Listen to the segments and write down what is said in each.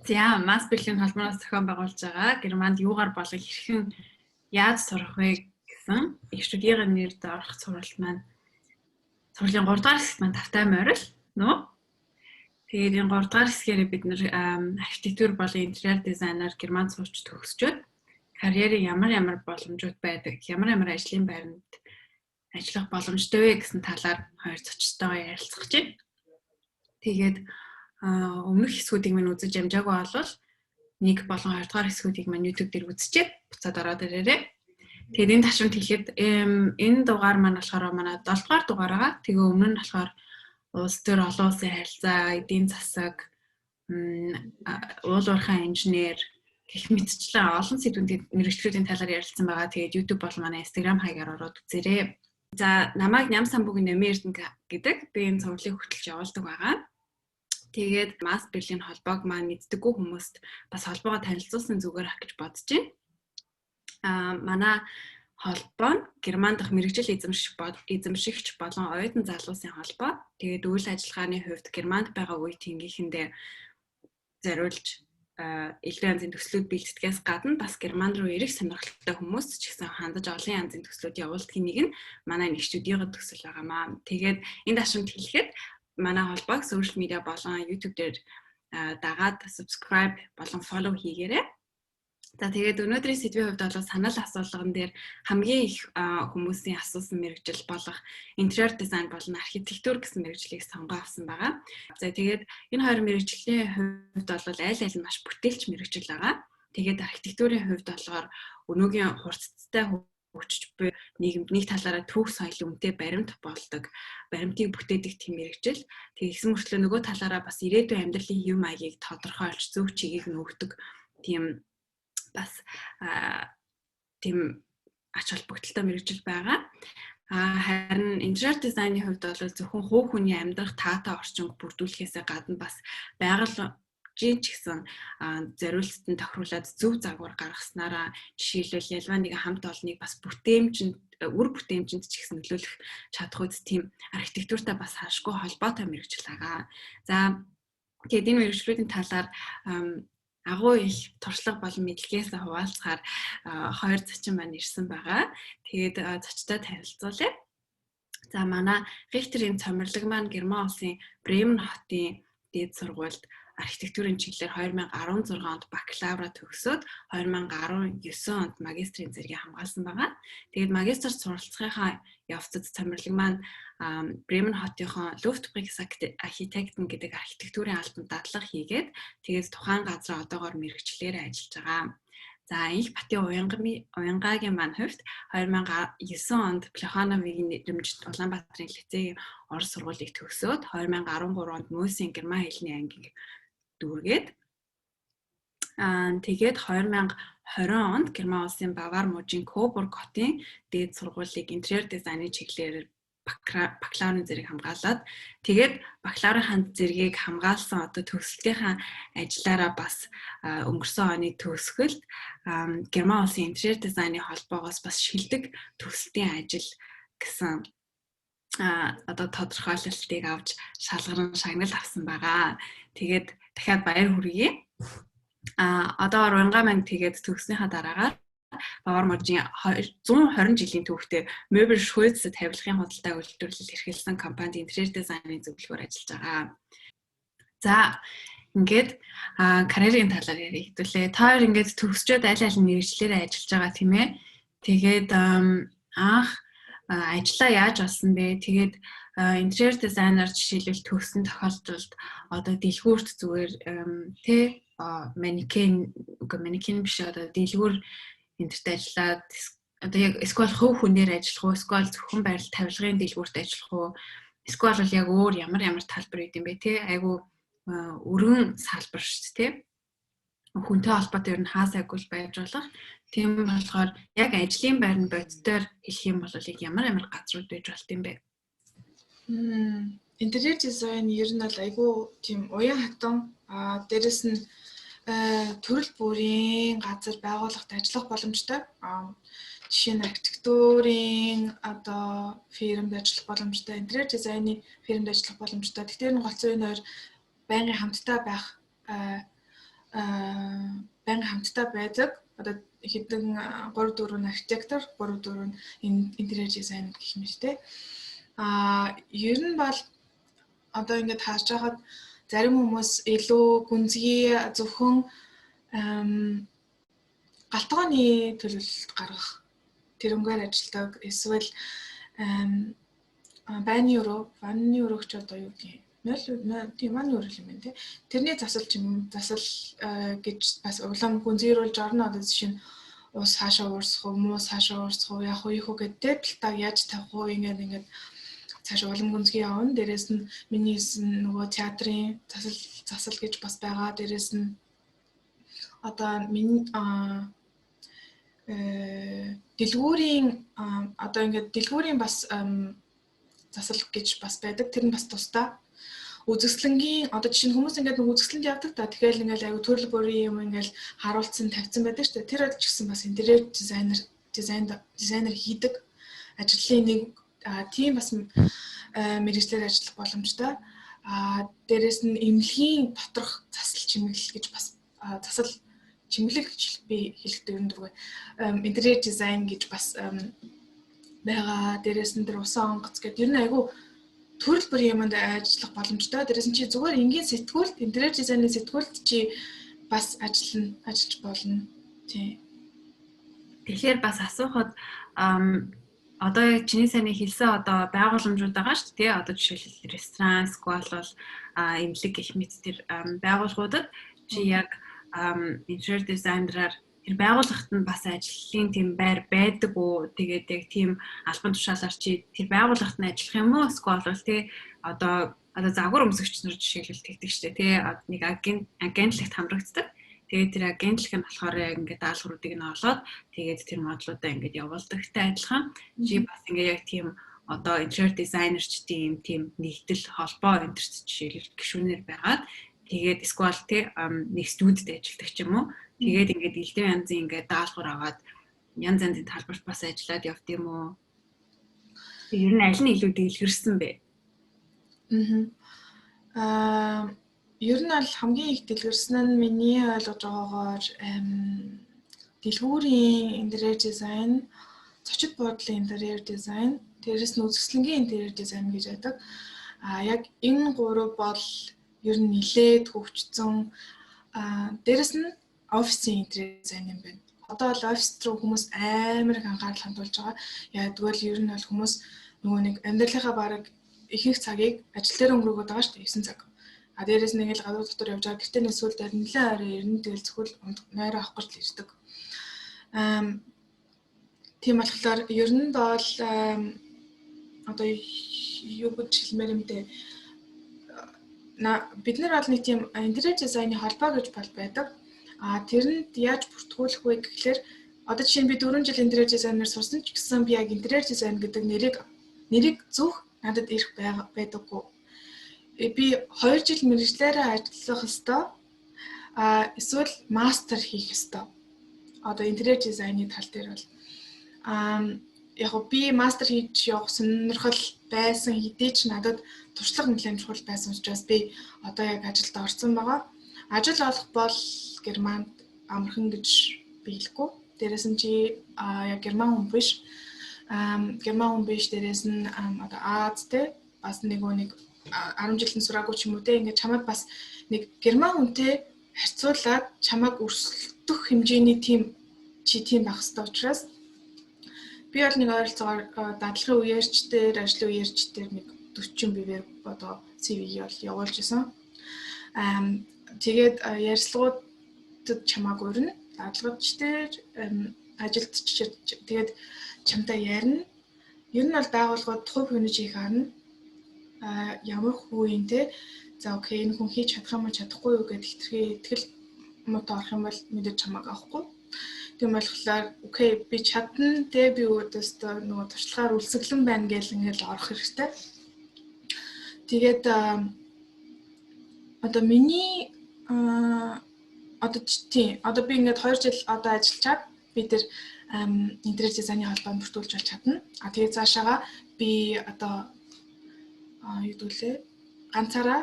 За, Mass Berlin холбооноос зохион байгуулж байгаа Германд юугаар болон хэрхэн яаж сурах вэ гэсэн эгчүүдийн нэр доорх сургалт маань сургуулийн 3 дугаар хэсэгт маань тавтай морил нөө. Тэгээд энэ 3 дугаар хэсгээр бид нэр архитектур болон интерьер дизайнер Германд сурч төгсчөөд карьерийн ямар ямар боломжууд байдаг, ямар ямар ажлын байранд ажиллах боломжтой вэ гэсэн талаар хоёр зочдтойгоо ярилцах гэж байна. Тэгээд өмнөх хэсгүүдийг минь үзэж амжаагүй болвол нэг болон хоёр дугаар хэсгүүдийг маань YouTube дээр үзчихээд буцаад ороод ирээрэй. Тэгээд энэ ташрамт хэлэхэд энэ дугаар маань болохоор манай 7 дугаар дугаар байгаа. Тэгээ өмнө нь болохоор улс төр олон улсын харилцаа, эдийн засаг, уул уурхайн инженер гэх мэтчлэн олон сэдвүүдийн мэргэжлүүдийн талаар ярилцсан байгаа. Тэгээд YouTube болон манай Instagram хаягаар ороод үзээрэй. За, намайг Ням самбугийн Номын Эрдэнэ гэдэг. Би энэ цувралыг хөтлөж явуулдаг байгаа. Тэгээд Mass Berlin холбоог маань мэддэггүй хүмүүст бас холбоогоо танилцуулсан зүгээр ах гэж бодож байна. Манай холбоо нь Герман дахь мэргэжил эзэмшигч болон оюутан залуусын холбоо. Тэгээд үйл ажиллагааны хувьд Германд байгаа үе тэнгийнхэндээ зориулж элдв янзын төслүүд бэлтгэхээс гадна бас Герман руу ирэх сонирхолтой хүмүүст ч гэсэн хандаж олон янзын төслүүд явуулдгийн нэг нь манай нэгчүүдийн төсөл байгаамаа. Тэгээд энэ ташрамт хэлэхэд манай холбоог social media болон YouTube дээр дагаад subscribe болон follow хийгээрэй. За, тэгээд өнөөдрийн сэдвийн хувьд бол санал асуулган дээр хамгийн их хүмүүсийн асуусан мэргэжил болох интерьер дизайн болон архитектур гэсэн мэргэжлийг сонгоо авсан байгаа. За, тэгээд энэ хоёр мэргэжлийн хувьд бол аль аль нь маш бүтээлч мэргэжил байгаа. Тэгээд архитектурын хувьд болохоор өнөөгийн хурцтай хөгжиж буй нийгэмд нэг талаараа түүх соёлын үнэтэй баримт болдог, баримтыг бүтээдэг тийм мэргэжил. Тэгсэн мөртлөө нөгөө талаараа бас ирээдүйн амьдралын хэв маягийг тодорхойлж зөв чигийг нөгдөг тийм бас тийм ач холбогдолтой мэргэжил байгаа. Харин интерьер дизайны хувьд бол зөвхөн хувь хүний амьдрах таатай орчинг бүрдүүлэхээсээ гадна бас байгаль жин ч гэсэн зориултад нь тохируулаад зөв загвар гаргаснараа, жишээлбэл, ялваа нэгэн хамт олныг бас бүтээмжинд, үр бүтээмжинд ч гэсэн нөлөөлөх чадах үз тийм архитектуртай бас хаашгүй холбоотой мэргэжил байгаа. За, тэгээд энэ мэргэжлүүдийн талаар агуу их туршлага болон мэдлэгээс хуваалцахаар хоёр зочин маань ирсэн байгаа. Тэгээд зочтой танилцуулъя. За, манай Рихтерийн цомирлог маань Герман улсын Бремен хотын дээд сургуульд архитектурын чиглэлээр 2016 онд бакалавра төгсөөд 2019 онд магистрийн зэргийг хамгаалсан байгаа. Тэгээд магистр суралцахынхаа явцад цомирлог маань Бремен хотынхон Luftbrücke Architekten гэдэг архитектурын албанд дадлага хийгээд, тэгээд тухайн газар одоогоор мэргэжлээрээ ажиллаж байгаа. За, Инх Батын Уянгагийн маань хувьд 2009 онд Плехановын нэрмжит Улаанбаатарын лицейн орос сургуулийг төгсөөд 2013 онд Мөсийн герман хэлний ангийг дүүргээд, тэгээд 2020 онд Герман улсын Бавар мужийн Кобург хотын дээд сургуулийг интерьер дизайны чиглэлээр бакалаврын зэрэг хамгаалаад, тэгээд бакалаврын зэргийг хамгаалсан одоо төгсөлтийнхаа ажиллаараа бас өнгөрсөн оны төгсгөлд Герман улсын интерьер дизайны холбоогоос бас шилдэг төгсөлтийн ажил гэсэн одоо тодорхойлолтыг авч шалгаран шагнал авсан байгаа. Тэгээд дахиад баяр хүргэе. Одоо Уянга маань тэгээд төгснөхийн дараагаар Бавар мужийн 120 жилийн түүхтэй Möbel Schulz тавилгын худалдаа үйлдвэрлэл эрхэлсэн компанид интерьер дизайны зөвлөгөөр ажиллаж байгаа. За, ингээд карьерийн талаар ярих хэдүүлээ. Та хоёр ингээд төгсчөөд аль аль нь мэргэжлээрээ ажиллаж байгаа, тийм ээ. Тэгээд анх ажлаа яаж олсон бэ? Тэгээд интерьер дизайнер жишээлбэл төгссөн тохиолдолд одоо дэлгүүрт зүгээр тэ манекен, үгүй, манекен биш, одоо дэлгүүр энтерт ажиллаад, одоо яг эсвэл хувь хүнээр ажиллах уу, эсвэл зөвхөн байрал тавилгын дэлгүүрт ажиллах уу, эсвэл бол яг өөр ямар ямар талбар байд юм бэ, те? Айгу өргөн салбар шүү дээ, те? Хүнтэй холбоотой ер нь хаа сайгүй байж болох. Тийм болохоор яг ажлын байр нь боддоор хэлэх юм бол яг ямар ямар газрууд байж болт юм бэ? Интерьер дизайн ер нь бол айгүй тийм уян хатан, дээрэс нь төрөл бүрийн газар байгууллагт ажиллах боломжтой. Жишээ нь архитектурын одоо фирмд ажиллах боломжтой, интерьер дизайны фирмд ажиллах боломжтой. Тэгэхээр нь голцоо энэ хоёр байнгын хамтдаа байх Байнга хамтдаа байдаг. Одоо хэдэн 3 4 нь архитектор, 3 4 нь интерьер дизайн гэх мэт те. Ер нь бол одоо ингээд харж байхад зарим хүмүүс илүү гүнзгий, зөвхөн гал тогооны төлөвлөлт гаргах тэрнгээр ажилладаг, эсвэл байны өрөө, ванны өрөөгч одоо юу гэх юм, 0 тийм ванны өрөө юм байна те. Тэрний засал юм засал гэж бас улам гүнзгийрүүлж орно. Одоо жишээ нь ус хаашаа уурсах уу, муу хаашаа уурсах уу, яах уу, ийх үү гэдэг те, плитаг яаж тавих уу, ингээд ингээд цааш улам гүнзгий явна. Дээрээс нь миний нөгөө театрын засал засал гэж бас байгаа. Дээрээс нь одоо миний дэлгүүрийн, одоо ингээд дэлгүүрийн бас засал гэж бас байдаг. Тэр нь бас тусдаа. Үзэсгэлэнгийн, одоо жишээ нь хүмүүс ингээд нэг үзэсгэлэнд явдаг та. Тэгэхээр ингээд аюу төрөл бүрийн юм ингээд харуулсан тавьсан байдаг шүү дээ. Тэр бол ч гэсэн бас интерьер дизайнер дизайнер хийдэг ажлын нэг тийм бас мэргэжлээр ажиллах боломжтой. Дээрээс нь эмнэлгийн доторх засал чимэглэл гэж бас, засал чимэглэл гэж би хэлэхдээ ер нь дургүй. Интерьер дизайн гэж бас байгаа. Дээрээс нь тэр усан онгоц гэдэг ер нь айгүй төрөл бүр юмд ажиллах боломжтой. Дээрээс нь чи зүгээр энгийн сэтгүүлд, интерьер дизайны сэтгүүлд чи бас ажиллана, ажиллаж болно. Тий. Тэгэхээр бас асуухад одоо яг чиний сайн хэлсэн одоо байгууламжууд байгаа шүү дээ. Одоо жишээлбэл ресторан, эсвэл бол эмнэлэг гэх мэт тэр байгууллагуудад чи яг интерьер дизайнераар тэр байгууллагт нь бас ажлын тийм байр байдаг уу? Тэгээд яг тийм албан тушаалаар чи тэр байгууллагт нь ажиллах юм уу? Эсвэл бол тий одоо загвар өмсөгч нар жишээлбэл тэгдэг шүү дээ. Тий нэг агентлагт хамрагддаг. Тэгээд тэр агентлаг нь болохоор яг ингээд даалгавруудыг нь олоод тэгээд тэр модлуудаа ингээд явуулдагтай адилхан. Чи бас ингээд яг тийм одоо интерьер дизайнерчдын юм тийм нэгдэл холбоо энтерт жишээлбэл гишүүнээр байгаад, тэгээд эсвэл тий нэг студид ажилладаг ч юм уу. Тэгээд ингээд элдв янзын ингээд даалгавар аваад янз янзын талбарт бас ажиллаад явд юм уу? Ер нь аль нь илүү дэлгэрсэн бэ? Ер нь бол хамгийн их дэлгэрсэн нь миний ойлгож байгаагаар дэлгүүрийн интерьер дизайн, зочид буудлын интерьер дизайн, дээрээс нь үзэсгэлэнгийн интерьер дизайн гэж байдаг. Яг энэ гурав бол ер нь нилээд хөгжсөн. Дээрээс нь офисын интерьер дизайн юм байна. Одоо бол офис руу хүмүүс амар их анхаарал хандуулж байгаа. Яг тэгвэл ер нь бол хүмүүс нөгөө нэг амьдралынхаа бараг ихэнх цагийг ажил дээр өнгөрөөгöd байгаа шүү дээ, 9 цаг. Дээрээс нь ингээл гадуур дотор явж байгаа. Гэртээ нэг сүүлд нэлээд орой ирнэ. Тэгэл зөвхөн нойроо авах гэж л ирдэг. Тийм болохоор ер нь бол одоо юу гэж хэлмээр юм бэ? Бид нар бол нэг тийм интерьер дизайны холбоо гэж бол байдаг. Тэрэнд яаж бүртгүүлэх вэ гэхлээр одоо жишээ нь би 4 жил интерьер дизайнер сурсан ч гэсэн би яг интерьер дизайн гэдэг нэрийг зүүх надад ирэх байдаггүй. Би 2 жил мэргэжлээрээ ажиллах ёстой. Эсвэл мастер хийх ёстой. Одоо интерьер дизайны тал дээр бол яг би мастер хийж явах сонирхол байсан хэдий ч надад туршлага нэлээд чухал байсан учраас би одоо яг ажилд орсон байгаа. Ажил олох бол Германд амархан гэж би хэлэхгүй. Дээрээс нь чи яг герман хүн биш. Герман хүн биш, дээрээс нь одоо Аз те бас нэг нэг 10 жилийн сураагүй ч юм уу те, ингээд чамайг бас нэг герман хүнтэй харьцуулаад чамайг өрсөлдөх хэмжээний тийм чи тийм байх хэрэгтэй учраас би бол нэг ойролцоогоор дадлагын үеэрч дээр, ажлын үеэрч дээр нэг 40 бивээр одоо CV-г бол явуулж исэн. Тэгээд ярьцлагуудад чамааг урина. Дадлагч дээр ажилд тэгээд чамтай ярина. Ер нь бол байгууллагууд хувь хүнэж их харна. Ямар хүү юм те. За окей, энэ хүн хийж чадах юм уу, чадахгүй юу гэдээ хэтэрхий итгэл муутай орох юм бол мэдээж чамааг авахгүй. Тийм болохоор окей, би чадна те, би өөдөөсөө нөгөө туршлагаар үлсгэлэн байна гэл ингээл орох хэрэгтэй. Тэгээд одоо миний одоо тийм одоо би ингээд 2 жил одоо ажиллачаад би тэр интерьер дизайны холбоонд бүртгүүлж болж чадна. Тэгээд цаашаага би одоо юу гэдүүлээ, ганцаараа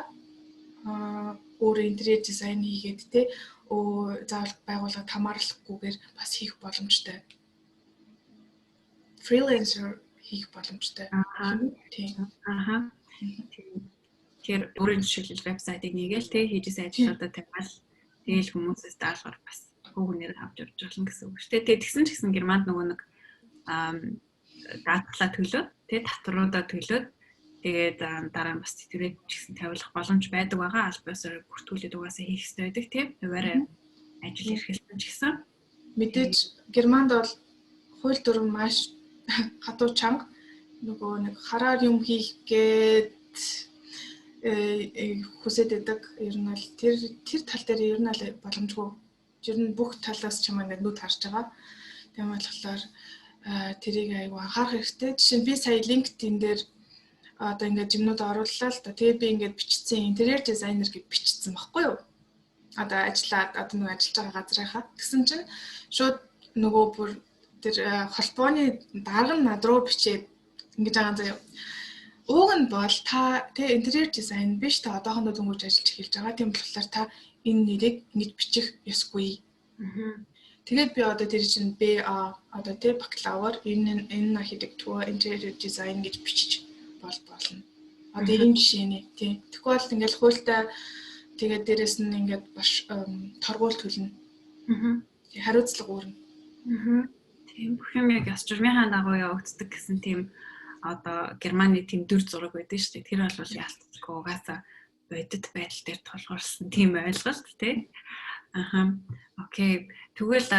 өөрөө интерьер дизайн хийгээд те Заавал байгууллагад хамааралгүйгээр бас хийх боломжтой. Freelancer хийх боломжтой. Тийм. Аха. Тэгэхээр өөрийн жишээлбэл вебсайтыг нэгээл те хийжсэн ажлуудаа тавиал тэгэл хүмүүсээс даалгавар бас хөөгнөр авч явж болно гэсэн үг шүү дээ. Тэгээ тэгсэн ч гэсэн Германд нөгөө нэг даатгалаа төлөөд те татваруудаа төлөөд тэгээд дараа нь бас тэтгэврээ ч гэсэн тавиулах боломж байдаг байгаа. Аль биесээр бүртгүүлээд угаасаа хийх хэрэгтэй байдаг тийм. Хуваараа ажил эрхэлсэн ч гэсэн. Мэдээж Германд бол хууль дүрэм маш хатуу, чанга, нөгөө нэг хараар юм хийх гээд хүсээд байдаг. Ер нь бол тэр тэр тал дээр ер нь бол боломжгүй. Ер нь бүх талаас чамаа ингээд нүд харж байгаа. Тийм болохоор тэрийг айгу анхаарах хэрэгтэй. Жишээ нь би сая LinkedIn дээр одоо ингээд юмнууд орууллаа л да. Тэгээд би ингээд бичсэн, interior designer гэж бичсэн баггүй юу? Одоо ажиллаад одоо нэг ажиллаж байгаа газрынхаа. Тэгсэн чинь шууд нөгөө бүр тэр холбооны дарга нь над руу бичээд ингэж байгаа заяа. Уг нь бол та тэ interior design биш, та одоохондоо дөнгөж ажиллаж эхэлж байгаа. Тийм болохоор та энэ нэрийг ингэж бичих ёсгүй. Тэгээд би одоо тэр чинь BA одоо тэ бакалавр энэ энэ архитектур interior design гэж бичиж бол болно. Одоо ийм жишээний тий. Тэгэхгүй бол ингээл хуультай, тэгээд дээрэс нь ингээд бас торгуул төлнө. Хариуцлага үүрнэ. Тийм, бүх юм яг ёс журмынхаа дагуу явагддаг гэсэн тийм одоо Германы тийм дүр зураг байдаг шүү дээ. Тэр бол яалтчгүй угаасаа бодит байдал дээр тулгуурласан тийм ойлголт тий. Аха. Okay. Тэгвэл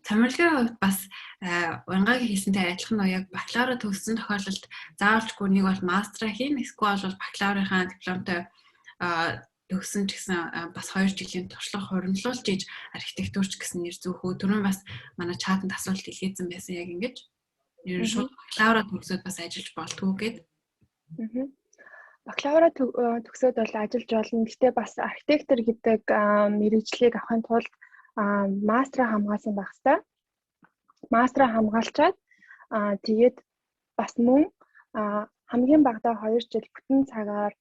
Цамирлгийн хувьд бас Уянгагийн хэлсэнтэй адилхан нөө яг бакалавра төгссөн тохиолдолд заавалчгүй нэг бол мастера хийн, эсвэл бол бакалаврынхаа дипломтой төгссөн ч гэсэн бас 2 жилийн туршлага хуримтлуулж иж архитектурч гэсэн нэр зүүхүү. Түрүүн бас манай чатанд асуулт илгээсэн байсан яг ингэж. Ер нь шууд бакалавра төгсөөд бас ажиллаж болтгоо гэд. Бакалавра төгсөөд бол ажиллаж болно. Гэтэ бас архитектор гэдэг мэргэжлийг авахын тулд мастера хамгаалсан байх хэрэгтэй. Мастера хамгаалчаад тэгээд бас мөн хамгийн багадаа 2 жил бүтэн цагаар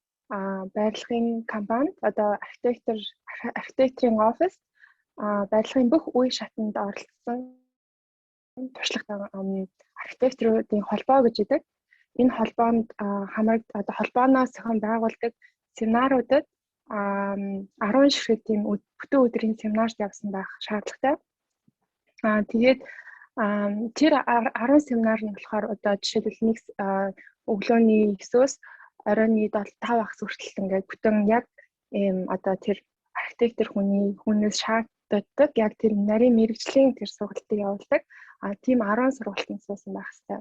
барилгын компанид, одоо архитекторын офис, барилгын бүх үе шатанд оролцсон туршлагатай архитекторуудын холбоо гэж байдаг. Энэ холбоонд хамраг одоо холбооноос зохион байгуулдаг семинаруудад 10 ширхэг тийм бүтэн өдрийн семинарт явсан байх шаардлагатай. Тэгээд тэр 10 семинар нь болохоор одоо жишээлбэл нэг өглөөний 9-өөс оройн 7 5 хагас хүртэл ингээд бүтэн яг ийм одоо тэр архитектор хүний хүнээс шаарддаг яг тэр нарийн мэргэжлийн тэр сургалтыг явуулдаг. Тийм 10 сургалтанд суусан байх хэрэгтэй.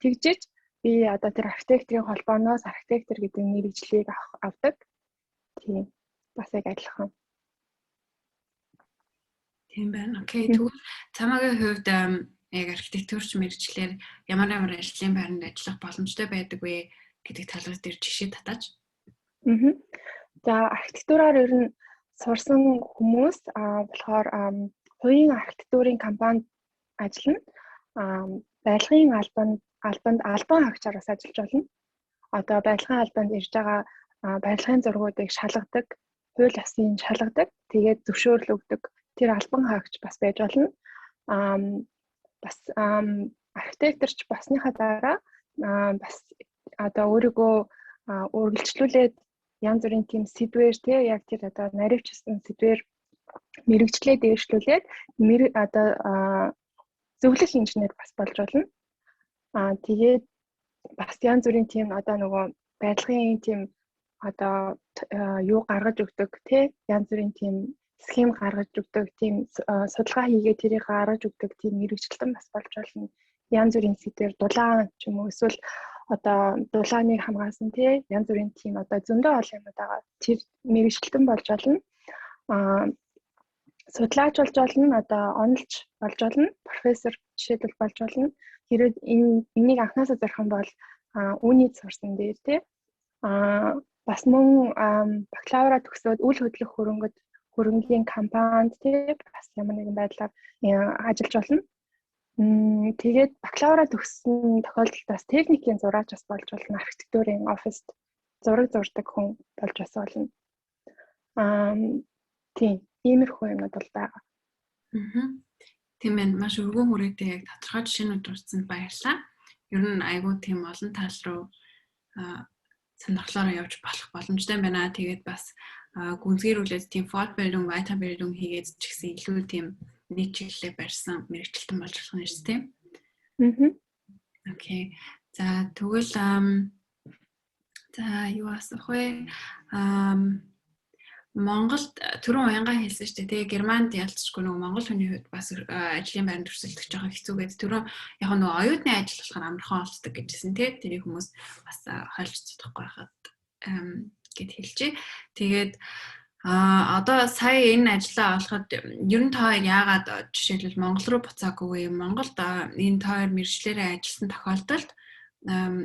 Тэгжиж би одоо тэр архитекторын холбооноос архитектор гэдэг мэргэжлийг авдаг. Тийм. Бас яг адилхан. Тийм байна. Okay. Тэгвэл Цамагийн хувьд яг архитектурч мэргэжлээр ямар ямар ажлын байранд ажиллах боломжтой байдаг вэ гэдэг талаар дээр жишээ татаач. Аа. За, архитектураар ер нь сурсан хүмүүс болохоор хувийн архитектурын компанид ажиллана. Барилгын албанд албан хаагчаар бас ажиллаж болно. Одоо барилгын албанд ирж байгаа барилгын зургуудыг шалгадаг, хууль ёсын шалгадаг, тэгээд зөвшөөрөл өгдөг тэр албан хаагч бас байж болно. Бас архитекторч болсныхаа дараа бас одоо өөрийгөө үргэлжлүүлээд янз бүрийн тийм сэдвээр тий яг тэр одоо наривчсан сэдвээр мэргэжлээ дээшлүүлээд одоо зөвлөх инженер бас болж болно. Тэгээд бас янз бүрийн тийм одоо нөгөө барилгын тийм одоо юу гаргаж өгдөг тий янз бүрийн тийм схем гаргаж өгдөг, тийм судалгаа хийгээ тэрийг гаргаж өгдөг тийм мэргэжилтэн бас болж болно. Янз бүрийн сэдвээр, дулаан ч юм уу, эсвэл одоо дулааныг хамгаалсан тий янз бүрийн тийм одоо зөндөө олон юмуд байгаа. Тэр мэргэжилтэн болж болно. Судлаач болж болно, одоо онолч болж болно, профессор жишээлбэл болж болно. Хэрвээ энэ энийг анхнаасаа зорих юм бол үүний сурсан дээр тий бас мөн бакалавра төгсөөд үл хөдлөх хөрөнгийн компанид тий бас ямар нэгэн байдлаар ажиллаж болно. Тэгээд бакалавра төгссөн тохиолдолд бас техникийн зураач бас болж болно. Архитектурын оффист зураг зурдаг хүн болж бас болно. Тийм. Иймэрхүү юмнууд бол байгаа. Тийм ээ, маш өргөн хүрээтэй яг тодорхой жишээнүүд дурдсанд баярлалаа. Ер нь айгүй тийм олон тал руу сонирхлоороо явж болох боломжтой юм байна. Тэгээд бас гүнзгийрүүлээд тийм Fortbildung, Weiterbildung хийгээд ч гэсэн илүү тийм нэг чиглэлээ барьсан мэргэжилтэн болж болох нь шүү дээ. Аа. Okay. За, тэгвэл за, юу асуух вэ? Монголд түрүүн уянгаа хэлсэн шүү дээ. Тэгээ Германд ялцчгүй нөгөө монгол хүний хувьд бас ажлын байранд өрсөлдөх жоохон хэцүү гэдэг. Түрүүн яг нөгөө оюутны ажил болохоор амархан олддог гэжсэн тий. Тэрийг хүмүүс бас хольж чадахгүй байхад гэд хэлжээ. Тэгээд одоо сая энэ ажлаа олоход ер нь та яагаад жишээлбэл Монгол руу буцаагүй вэ? Монголд энэ та хоёр мэргэжлээрээ ажилласан тохиолдолд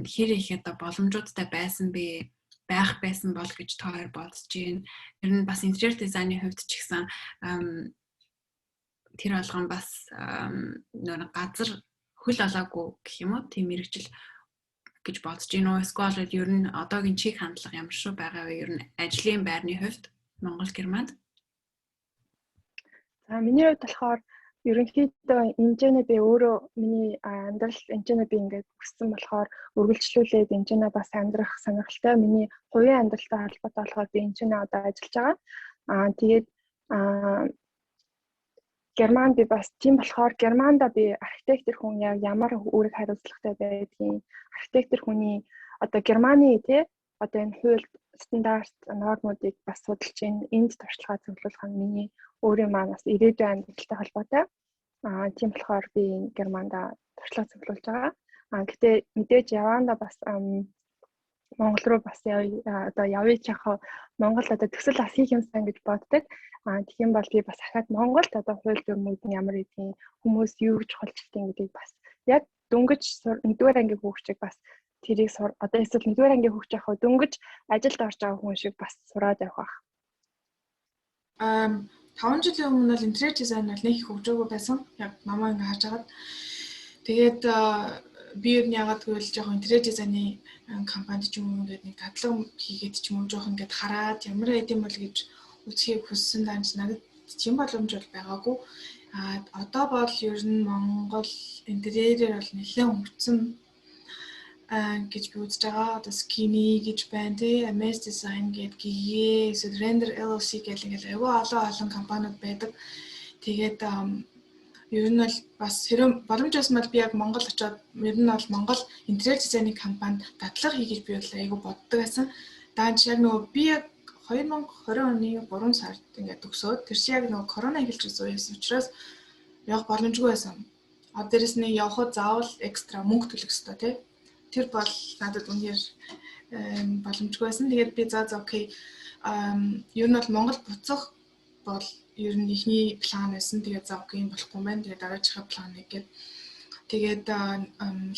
хэр их одоо боломжуудтай байсан бэ? Байх байсан бол гэж та хоёр бодож байна. Ер нь бас интерьер дизайны хувьд ч гэсэн тэр болгон бас нөр газар хөл олоогүй гэх юм уу? Тийм мэргэжил гэж бодож байна уу? Эсвэл ер нь одоогийн чиг хандлага ямар шүү байгаа вэ? Ер нь ажлын байрны хувьд Монгол, Германд? За, миний хувьд болохоор ерөнхийдөө энэчнээ би өөрөө миний амьдрал энэчнээ би ингээд өссөн болохоор үргэлжлүүлээд энэчнээ бас амьдрах сонирхолтой. Миний хувийн амьдралтай холбоотой болохоор би энэчнээ одоо ажиллаж байгаа. Тэгээд Герман би бас тийм болохоор Германда би архитектор хүн яг ямар үүрэг хариуцлагатай байдгийг, архитектор хүний одоо Германы тий одоо энэ хууль, стандарт, нормуудыг бас судалж байна. Энд туршлагаа цуглуулах нь миний өөрийн маань бас ирээдүйн амьдралтай холбоотой. Тийм болохоор би Германда туршлага цуглуулж байгаа. Гэтэ мэдээж яванда бас Монгол руу бас одоо явъя ч яхаа Монгол одоо төсөл бас хийх юмсан гэж боддог. Тэгэх юм бол би бас ахаад Монголд одоо хууль дүрмүүд нь ямар гэдгийг, хүмүүс юу гэж холжилтын гэдгийг бас яг дөнгөж нэгдүгээр ангийн хүүхчийг бас тэрийг сур, одоо эсвэл нэгдүгээр ангийн хүүхч яг дөнгөж ажилд орж байгаа хүн шиг бас сураад явах байх. 5 жилийн өмнө бол интерьер дизайн бол нэг их хөгжөөгүй байсан. Яг намайг ингээ харж агаад. Тэгээд би ер нь яагаад гэвэл жоохон интерьер дизайны компанид ч юм уу ингээд нэг дадлага хийгээд ч юм уу жоохон ингээд хараад ямар байд юм бол гэж үзхийг хүссэн данч надад тийм боломж бол байгаагүй. Одоо бол ер нь Монгол интерьерээр бол нэлээд хөгжсөн гэж би үзэж байгаа. Одоо Skinny гэж байна тий, MS Design гээд GE, эсвэл Render LLC гэх ингээл айгүй олон олон компаниуд байдаг. Тэгээд ер нь бол бас хэрэг боломж байсан бол би яг Монгол очиод ер нь бол Монгол интерьер дизайны компанид дадлага хий гэж би бол айгүй боддог байсан. Даанч яг нөгөө би яг 2020 оны 3 сард ингээд төгсөөд тэр чинь яг нөгөө корона эхэлж байсан үеэс учраас явах боломжгүй байсан. А дээрэс нь явхад заавал экстра мөнгө төлөх ёстой тий. Тэр бол надад үнээр боломжгүй байсан. Тэгээд би за за okay. Ер нь бол Монгол буцах бол ер нь эхний план байсан. Тэгээд за okay, болохгүй юм байна. Тэгээд дараачихаа план гээд тэгээд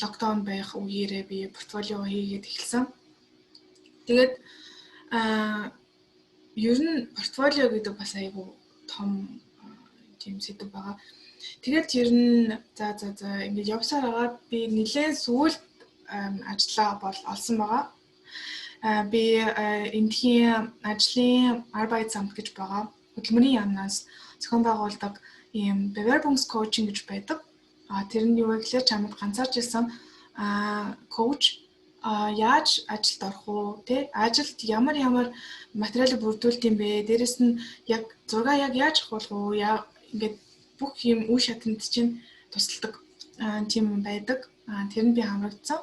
локдаун байх үеэрээ би портфолио хийгээд эхэлсэн. Тэгээд ер нь портфолио гэдэг бас айгүй том тийм сэдэв байгаа. Тэгээд ер нь за за за ингээд явсаар агаад би нэлээд сүүлд ажлаа бол олсон байгаа. Би эндхийн ажлын Arbeitsamt гэж байгаа. Хөдөлмөрийн яамнаас зохион байгуулдаг ийм Bewerbungscoaching гэж байдаг. Тэр нь юу вэ гэхээр чамд ганцаарчилсан коуч яаж ажилд орох уу, тэ, ажилд ямар ямар материалыг бүрдүүлт юм бэ? Дээрэс нь яг зураг яг яаж авах уу? Ингээд бүх юм үе шатанд чинь тусалдаг тийм юм байдаг. Тэр нь би хамрагдсан.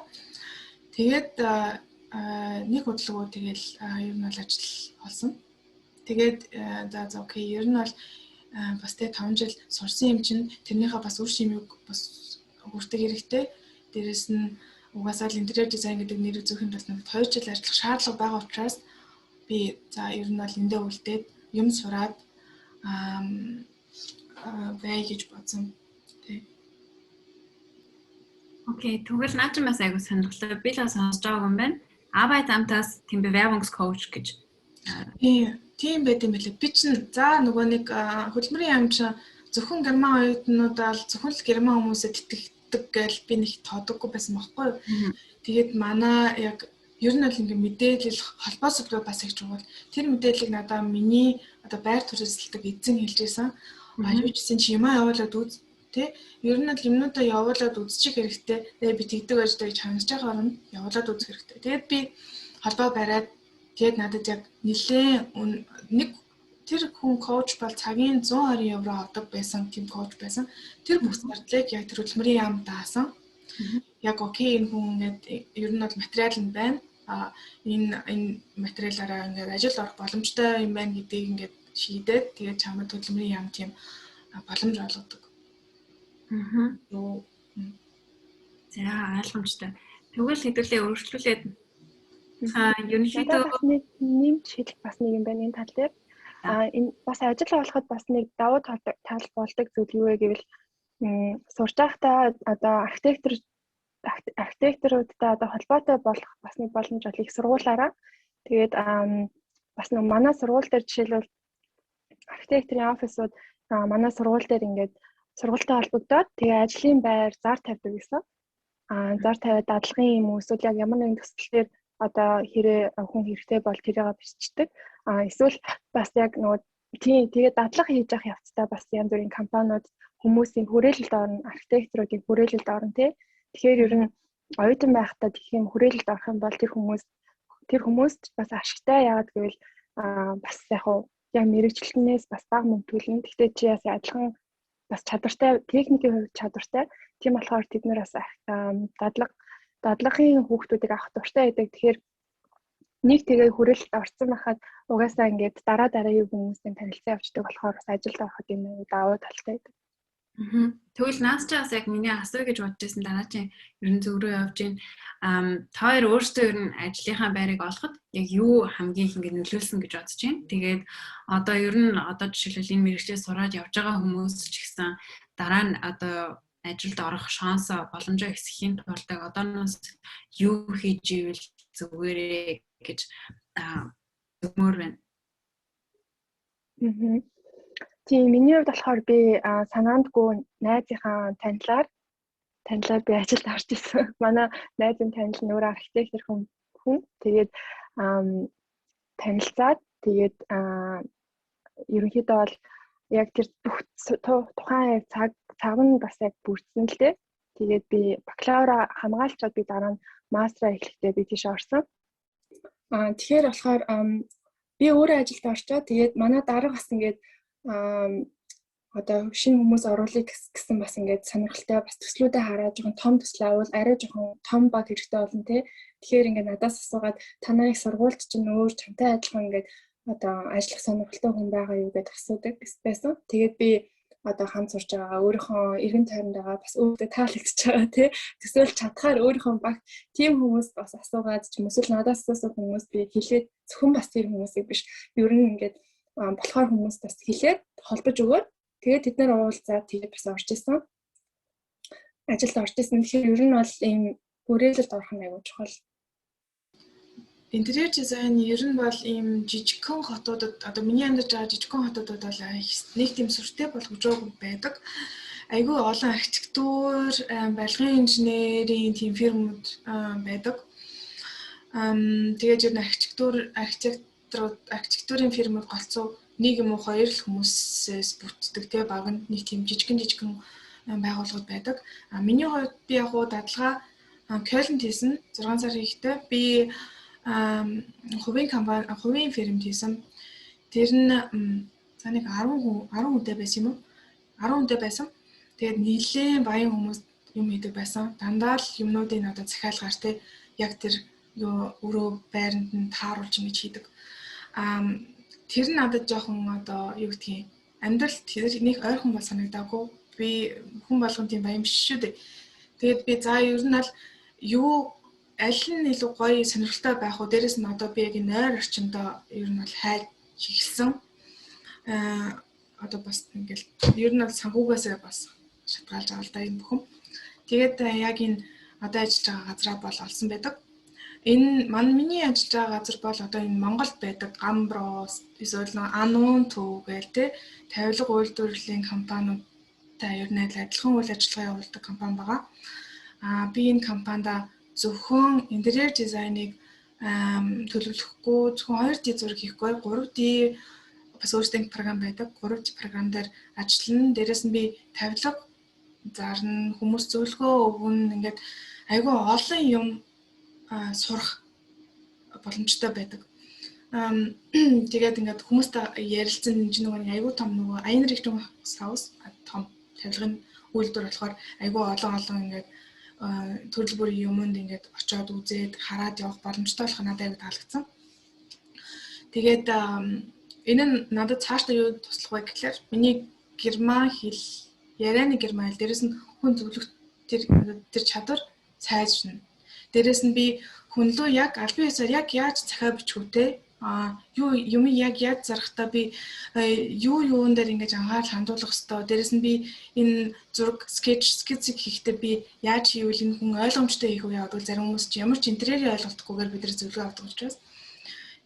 Тэгээд нэг хөдөлгөө тэгэл ер нь бол ажил олсон. Тэгээд за за okay, ер нь бол бас тэ 5 жил сурсан юм чинь тэрнийхээ бас үр шимийг бас хүртэх хэрэгтэй. Дээрэс нь угаасаа л интерьер дизайн гэдэг нэрийг зөхийн тулд надад 2 жил ажиллах шаардлага байгаа учраас би за ер нь бол эндээ үлдээд юм сураад бай гэж бодсон. Тий. Okay, тэгвэл наа чинь бас айгу сонирхолтой. Би л сонсож байгаа юм байна. Arbeitsamt-аас тийм Bewerbungscoach гэж. Тийм, тийм байт юм билээ. Би чинь за нөгөө нэг хөдөлмөрийн яам чинь зөвхөн герман оюутнуудаа л зөвхөн л герман хүмүүсэд итгэдэг гэж би нэг тоодоггүй байсан байхгүй юу. Тэгээд манай яг Ер нь бол ингээ мэдээлэл холбоо сүлбээ бас их чухал. Тэр мэдээллийг надаа миний одоо байр түрээсэлдэг эзэн хэлж байсан. А юу ч гэсэн чи юмаа явуулаад үз тий. Ер нь бол юмнуудаа явуулаад үзчих хэрэгтэй. Тэгээ би тэгдэг байж таа гэж хангаж байгаа оронд явуулаад үзэх хэрэгтэй. Тэгээд би холбоо бариад тэгээд надад яг нэлээ нэг тэр хүн коуч бол цагийн 120 евро авдаг байсан тийм коуч байсан. Тэр бүх зардлыг яг тэр хөдөлмөрийн яам даасан. Яг окей, энэ хүн ингээд ер нь бол материал нь байна. А энэ материалаараа ингээд ажил орох боломжтой юм байна гэдгийг ингээд шийдээд тэгээд чамд хөдөлмөрийн яам тийм боломж олгодог. Аа. За, ойлгомжтой. Тэгвэл хэдүүлээ өөрчлүүлээд ерөнхийдөө бас нэг нэмж хэлэх бас нэг юм байна энэ тал дээр. Энэ бас ажил олоход бас нэг давуу тал болдог зүйл юу вэ гэвэл сурч байхдаа одоо архитекторуудтай одоо холбоотой болох бас нэг боломж бол их сургуулаараа. Тэгээд бас нэг манай сургууль дээр жишээлбэл архитекторын офисууд манай сургууль дээр ингээд сургуультай холбогдоод тэгээ ажлын байр зар тавьдаг гэсэн. Зар тавиад дадлагын юм уу эсвэл яг ямар нэгэн төсөл дээр одоо хэрэг хүн хэрэгтэй бол тэрийг бичдэг. Эсвэл бас яг нөгөө тийм тэгээ дадлага хийж явах явцдаа бас янз бүрийн компаниуд хүмүүсийн хүрээлэлд орно, архитекторуудын хүрээлэлд орно тий. Тэгэхээр ер нь оюутан байхдаа гэх юм хүрээлэлд орох юм бол тэр хүмүүст бас ашигтай. Яагаад гэвэл бас яг уу яг мэрэгчлэнээс бас бага мөнгө төлнө. Гэхдээ чи бас адилхан бас чадвартай, техникийн хувьд чадвартай. Тийм болохоор тэд нар бас дадлагын хүүхдүүдийг авах дуртай байдаг. Тэгэхээр нэг тэгээ хүрээлэлд орсон байхад угаасаа ингээд дараа дараагийн хүмүүсийн танилцсан явждаг болохоор бас ажилд ороход энэ давуу талтай байдаг. Тэгвэл наас ч бас яг миний асууя гэж бодож байсан дараагийн ер нь зөв рүү явж байна. Та хоёр өөрсдөө ер нь ажлынхаа байрыг олоход яг юу хамгийн их ингэ нөлөөлсөн гэж бодож байна. Тэгээд одоо ер нь одоо жишээлбэл энэ мэргэжлээ сураад явж байгаа хүмүүс ч гэсэн дараа нь одоо ажилд орох шансоо боломжоо ихсэхийн тулд одооноос юу хийж ивэл зүгээрээ гэж зөвмөр байна. Тийм, миний хувьд болохоор би санаандгүй найзынхаа танилаар би ажилд орж исэн. Манай найзын танил нь өөрөө архитектор хүн. Тэгээд танилцаад тэгээд ерөнхийдөө бол яг тэр бүх тухайн яг цаг нь бас яг бүрдсэн л дээ. Тэгээд би бакалавра хамгаалчаад би дараа нь мастраа эхлэхдээ би тийш орсон. Тэгэхээр болохоор би өөрөө ажилд орчоод тэгээд манай дарга бас ингээд одоо шинэ хүмүүс оруулах гэсэн бас ингээд сонирхолтой бас төслүүдээ хараад жоохон том төсөл авал арай жоохон том баг хэрэгтэй болно те. Тэгэхээр ингээд надаас асуугаад танай их сургуульд чинь өөр чамтай адилхан ингээд одоо ажиллах сонирхолтой хүн байгаа юу гэдээ асуудаг байсан. Тэгээд би одоо хамт сурч байгаа өөрийнхөө эргэн тойронд байгаа бас өөртөө таалагдчихж байгаа тий. Төсөөлж чадхаар өөрийнхөө баг тийм хүмүүс бас асуугаад ч юм эсвэл надаас асуусан хүмүүс би хэлээд зөвхөн бас тэр хүмүүсийг биш. Ер нь ингээд болохоор хүмүүс бас хэлээд холбож өгөөд тэгээд тэд нар уулзаад тэгээд бас орж исэн. Ажилд орж исэн. Тэгэхээр ер нь бол ийм хүрээлэлд орох нь аягүй чухал. Интерьер дизайн ер нь бол ийм жижигхэн хотуудад одоо миний амьдарч байгаа жижигхэн хотуудад бол нэг тийм сүртэй болгожоогүй байдаг. Айгүй олон архитектур, барилгын инженерийн тийм фирмүүд байдаг. Тэгээд ер нь архитектурын фирмүүд голцоо нэг юм уу хоёр л хүмүүсээс бүтдэг те баг нь нэг тийм жижигхэн байгууллагууд байдаг. А миний хувьд би яг уу дадлага Кёльнд хийсэн 6 сар хийхдээ би хувийн компани хувийн фирмд хийсэн. Тэр нь за нэг 10 хүн 10 хүнтэй байсан юм уу? 10 хүнтэй байсан. Тэгээд нэлээд баян хүмүүс юм хийдэг байсан. Дандаа л юмнуудыг одоо захиалгаар те яг тэр юу өрөө байранд нь тааруулж ингэж хийдэг. Тэр нь надад жоохон одоо юу гэдгийг амьдрал тэр нэг ойрхон бол санагдаагүй. Би хүн болгон тийм баян биш шүү дээ. Тэгээд би за ер нь аль юу аль нь илүү гоё сонирхолтой байх вэ? Дээрэс нь одоо би яг энэ ойр орчиндөө ер нь бол хайж эхэлсэн. Одоо бас ингээл ер нь бол санхүүгээсээ бас шатгаалж байгаа л да энэ бүхэн. Тэгээд яг энэ одоо ажиллаж байгаа газраа бол олсон байдаг. Энэ миний ажиллаж байгаа газар бол одоо энэ Монголд байдаг Гамбро эсвэл Ануун төв гээл те тавилга үйлдвэрлэлийн компаниудтай ер нь адилхан үйл ажиллагаа явуулдаг компани байгаа. Би энэ компанида зөвхөн интерьер дизайныг төлөвлөхгүй, зөвхөн 2D зураг хийхгүй, 3D бас өөрсдөө програм байдаг. 3D програм дээр ажиллана. Дээрээс нь би тавилга зарна, хүмүүс зөвлөгөө өгнө. Ингээд айгүй олон юм сурах боломжтой байдаг. Тэгээд ингээд хүмүүстэй ярилцсан энэ чинь нөгөө нэг айгүй том нөгөө Einrichtungshaus том тавилгын үйлдвэр болохоор айгүй олон олон ингээд төрөл бүрийн юмд ингээд очиод үзээд хараад явах боломжтой болох надад айгүй таалагдсан. Тэгээд энэ нь надад цаашдаа юу туслах вэ гэхлээр миний герман хэл, ярианы герман хэл, дээрээс нь хүн зөвлөх тэр чадвар сайжирна. Дээрээс нь би хүн лүү яг албан ёсоор яг яаж захиа бичих үү те, а юу юм яг яаж зарахтаа би юу юун дээр ингэж анхаарал хандуулах хэвээр. Дээрээс нь би энэ зураг скетч хийхдээ би яаж хийвэл энэ хүн ойлгомжтой хийх вэ? Яг бол зарим хүмүүс чи ямар ч интерьерийг ойлголтохгүйгээр бид нар зөвлөгөө авдаг учраас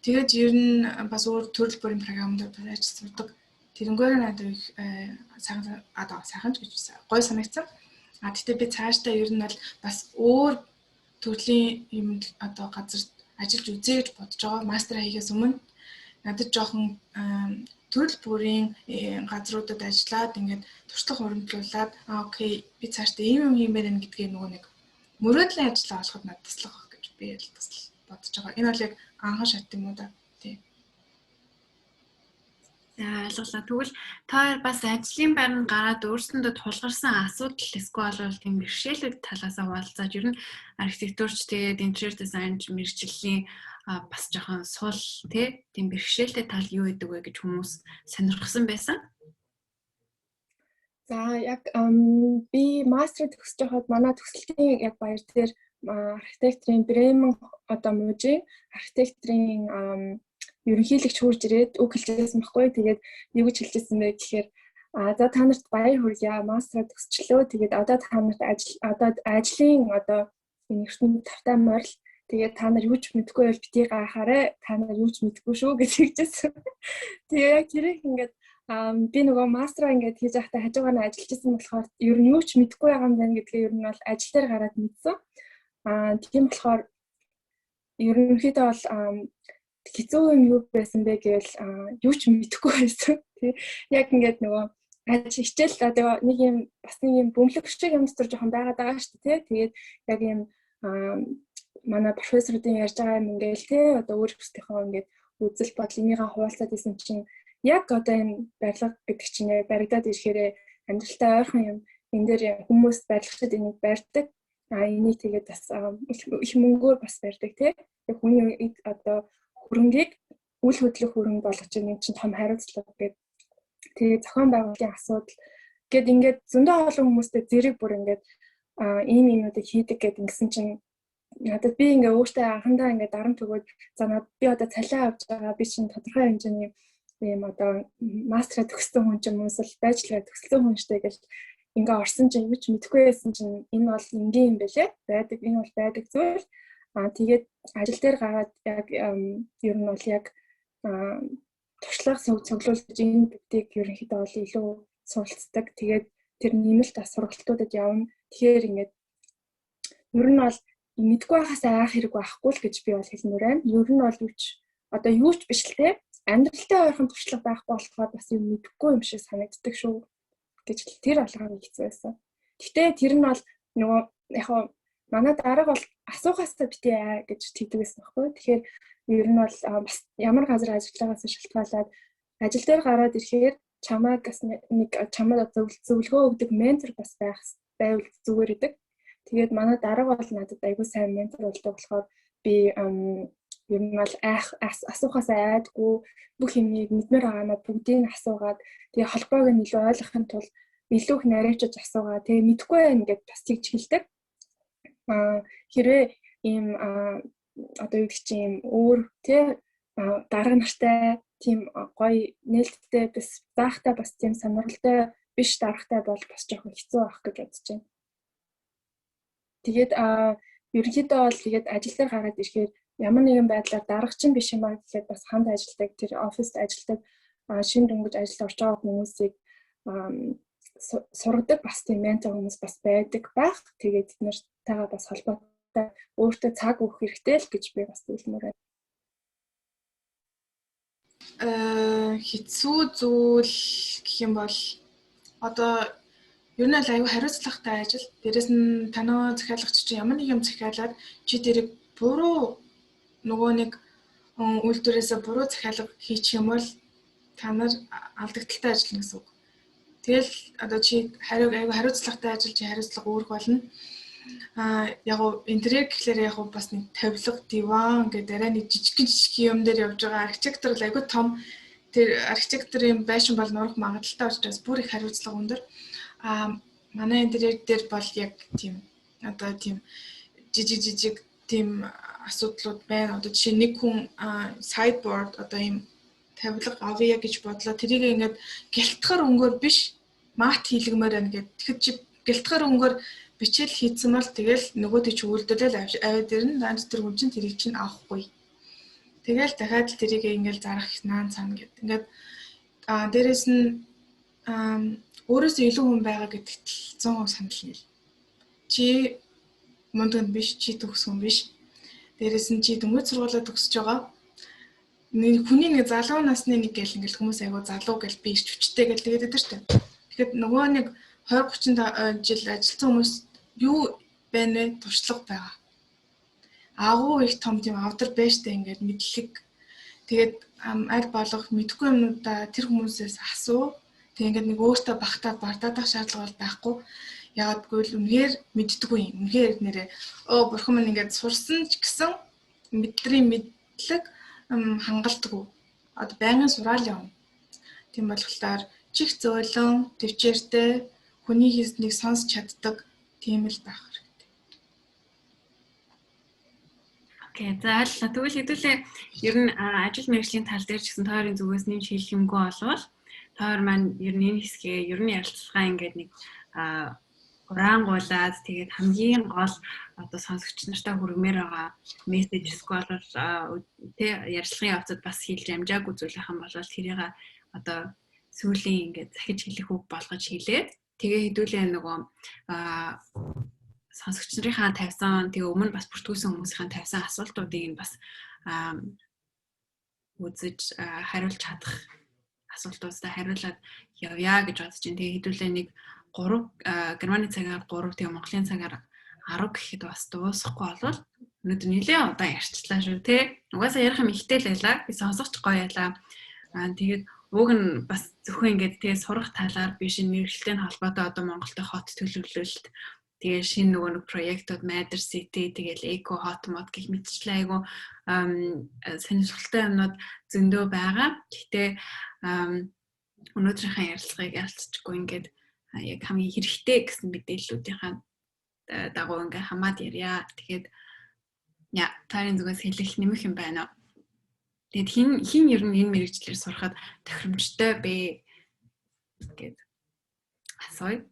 тэгээд ер нь бас өөр төрөл бүрийн програмд байж сурдаг. Тэрнгээр надад их сайхан, одоо сайхан ч гэж гой санагдсан. А тэгтээ би цаашдаа ер нь бол бас өөр төрлийн юм одоо газар ажиллаж үзье гэж бодож байгаа. Мастер хийхээс өмнө надад жоохон төрөл бүрийн газруудад ажиллаад, ингээд туршлага хуримтлуулад, okay, би цаашдаа ийм юм хиймээр байна гэдгээ нөгөө нэг мөрөөдлийн ажлаа олоход надад туслах гэж би бас бодож байгаа. Энэ бол яг анхан шат юм уу да. Тий. За, ойлголоо. Тэгвэл та хоёр бас ажлын байранд гараад өөрсөндөө тулгарсан асуудал эсвэл бол тийм бэрхшээлүүд талаас хуваалцаад, ер нь архитектурч, тэгээд интерьер дизайнч мэргэжлийн бас жоохон сул тийм бэрхшээлтэй тал юу гэдэг вэ гэж хүмүүс сонирхсан байсан. За, яг би мастер төгсөж байхад манай төгсөлтийн яг баяр дээр архитекторын Бремен одоо мужийн архитекторын ерөнхийлөгч хурж ирээд үг хэлжсэн байхгүй. Тэгээд юу гэж хэлжсэн бэ гэхээр а за, та нарт баяр хүргье. Мастраа төгсчлөө. Тэгээд одоо та нарт ажил, одоо ажлын одоо энэ ертөнд тавтай морил. Тэгээд та нар юу ч мэдэхгүй байвал битгий гайхаарай. Та нар юу ч мэдэхгүй шүү гэж хэлжсэн. Тэгээ яг тэрийг ингээд би нөгөө мастраа ингээд хийж байхдаа хажуугаар нь ажиллаж исэн болохоор ер нь юу ч мэдэхгүй байгаа юм байна гэдгээ ер нь бол ажил дээр гараад мэдсэн. Тийм болохоор ерөнхийдөө бол хэцүү юм юу байсан бэ гэвэл юу ч мэдэхгүй байсан. Тий. Яг ингээд нөгөө ажил хичээл одоо нэг юм бас нэг юм бөмбөлөг шиг юм дотор жоохон байгаад байгаа шүү дээ. Тэгээд яг юм манай профессоруудын ярьж байгаа юм ингээл тий одоо өөр өөрсдийнхөө ингээд үзэл бодол энийгээ хуваалцаад исэн чинь яг одоо энэ барилга гэдэг чинь яг баригдаад ирэхээрээ амьдралтай ойрхон юм, энэ дээр хүмүүс барилгачид энийг барьдаг. А энийг тэгээд бас их мөнгөөр бас барьдаг тий. Хүний одоо хөрөнгийг үл хөдлөх хөрөнгө болгож байгаа чинь том хариуцлага гэдэг. Тэгээ зохион байгуулалтын асуудал гэд ингээд зөндөө олон хүмүүстэй зэрэг бүр ингээд ийм юмнуудыг хийдэг гэд ингэсэн чинь надад би ингээ өөртөө анхандаа ингээ дарамт өгөөд, за, над би одоо цалин авч байгаа, би чинь тодорхой хэмжээний ийм одоо мастраа төгссөн хүн ч юм уу эсвэл bachelor төгссөн хүн штэ гэж ингээ орсон чинь юу ч мэдэхгүй байсан чинь энэ бол энгийн юм бэлээ, байдаг, энэ бол байдаг зүйл. Тэгээд ажил дээр гараад яг ер нь бол яг туршлага цуглуулж энэ бүгдийг ерөнхийдөө бол илүү суралцдаг. Тэгээд тэр нэмэлт бас сургалтуудад явна. Тэгэхээр ингээд ер нь бол мэдгүй байхаас айх хэрэг байхгүй л гэж би бол хэлмээр байна. Ер нь бол юу ч одоо юу ч биш л те, амьдралтай ойрхон туршлага байхгүй болохоор бас юм мэдэхгүй юм шиг санагддаг шүү гэж тэр болгоно хэцүү байсан. Гэтэ тэр нь бол нөгөө яг манай дарга бол асуухаасаа битээ аа гэж тэгдэг байсан байхгүй. Тэгэхээр ер нь бол бас ямар газар ажиллаж байгаас шалтгаалаад ажил дээр гараад ирэхээр чамайг бас нэг чамайг зөвлөгөө өгдөг ментор бас байх байвал зүгээр идэг. Тэгээд манай дарга бол надад айгүй сайн ментор болдог болохоор би ер нь бол айх, асуухаас айдгүй, бүх юмыг мэдмээр байгаанаа бүгдийг асуугаад, тэгээ холбоог нь илүү ойлгохын тулд илүү их наривчж асуугаа, тэгээ мэдэхгүй байна гэдээ бас тэгж хэлдэг. Хэрвээ ийм одоо юу гэдэг чинь ийм өөр тий дарга нартай тийм гоё нээлттэй бас заахтай, бас тийм сонирхолтой биш даргатай бол бас жоохон хэцүү байх гэж бодож байна. Тэгээд ерөнхийдөө бол тэгээд ажил дээр гараад ирэхээр ямар нэгэн байдлаар дарга чинь биш юм аа гэхэд бас хамт ажилладаг, тэр оффист ажилладаг, шинэ дөнгөж ажилд орж байгаа хүмүүсийг сургадаг бас тийм ментор хүмүүс бас байдаг байх. Тэгээд тэд нартайгаа бас холбоотой Өөртөө цаг өгөх хэрэгтэй л гэж би бас зөвлөмөр байна. Хэцүү зүйл гэх юм бол одоо ер нь л аюу хариуцлагатай ажил. Дээрээс нь танаа захиалагч чинь ямар нэг юм захиалаад чи тэрийг буруу нөгөө нэг үйлдвэрээсээ буруу захиалга хийчих юм бол та нар алдагдaltaй ажиллана гэсэн үг. Тэгэл одоо чи аюу хариуцлагатай ажил, чи хариуцлага үүрэх болно. Яг уу интерьер гэхлээр яг уу бас нэг тавилга, диван гэдэг арай нэг жижигхэн жижигхэн юм дээр явж байгаа. Архитектор бол аюу том тэр архитекторын байшин бол нурах магадлалтай учраас бүр их хариуцлага өндөр. Манай интерьер дээр бол яг тийм одоо тийм жижиг жижиг тийм асуудлууд байна. Одоо жишээ нэг хүн sideboard одоо ийм тавилга авъя гэж бодлоо. Тэрийг ингээд гялтгар өнгөөр биш мат хийлгэмээр байна гэд. Тэгэхэд чи гялтгар өнгөөр бичээл хийцэн бол тэгэл нөгөө тийч үйлдвэрлэл аваад ирнэ. Даанч тэр хүн чинь тэрийг чинь авахгүй. Тэгэл дахиад л тэрийг ингээд зарах наан цаана гэд. Ингээд дээрэс нь өөрөөсөө илүү хүн байгаа гэдэгт 100% санал нийл. Чи мундаг биш, чи төгс хүн биш. Дээрэс нь чи дөнгөж сургуулаа төгсөж байгаа. Нэг хүний нэг залуу насны нэг гэл ингээл хүмүүс айгу залуу гэл би ирч хүчтэй гэл тэгээд байдаг шүү дээ. Тэгэхээр нөгөө нэг 20 30 жил ажилласан хүмүүс юу байна вэ? Туршлага байгаа. Агуу их том тийм авдар байж тээ ингээд мэдлэг. Тэгээд аль болох мэдхгүй юмнуудаа тэр хүмүүсээс асуу. Тэг ингээд нэг өөртөө багтаад бардадах шаардлага бол байхгүй. Яагадгүй л үнэхээр мэддэггүй юм. Үнэхээр нэрээ бурхан минь ингээд сурсан ч гэсэн мэдрийн мэдлэг хангалтгүй. Одоо байнгын сураал явна. Тийм болохоор чих зөөлөн, төвчээртэй, хүний хийснийг сонсч чаддаг тийм л байх хэрэгтэй. Окей, за ойлголоо. Тэгвэл хэдүүлээ ер нь ажил мэргэжлийн тал дээр ч гэсэн тойрын зүгээс нэмж хэлэх юмгүй болвол тойр маань ер нь энэ хэсгээ ер нь ярилцлага ингээд нэг хураангуулад тэгээд хамгийн гол одоо сонсогч нартай хүргэмээр байгаа мессеж эсвэл бол тэ ярилцлагын явцад бас хэлж амжаагүй зүйл ах юм бол тэрийг одоо сүүлийн ингээд захиж хэлэх үг болгож хэлээд тэгээ хэдүүлээ нөгөө сонсогч нарынхаа тавьсан тэгээ өмнө бас бүртгүүлсэн хүмүүсийн тавьсан асуултуудыг нь бас үзэж хариулж чадах асуултуудаа хариулаад явъя гэж бодож байна. Тэгээ хэдүүлээ нэг 3 Германы цагаар 3 тэгээ Монголын цагаар 10 гэхэд бас дуусахгүй болвол өнөөдөр нэлээд удаан ярьчлаа шүү те. Угаасаа ярих юм ихтэй л байлаа. Би сонсох ч гоё ялаа. Тэгээд уг нь бас зөвхөн ингээд тэгээ сурах талаар биш мэргэжилтэй холбоотой одоо Монголтой хот төлөвлөлт тэгээ шинэ нөгөө нэг проектууд Matter City тэгэл Eco Hot Mod гэх мэтчлээ айгу сонирхолтой юмнууд зөндөө байгаа. Гэхдээ өнөөдрийнхээ ярилцлагыг ялцчихгүй ингээд яг хамгийн хэрэгтэй гэсэн мэдээллүүдийнхаа дагуу ингээ хамаад ярья. Тэгээд яа тарын зүгээс хэлэх нэмэх юм байна уу? Тэгээд хин хин ер нь энэ мэрэгчлэр сурахад тохиромжтой бэ гэд асууя.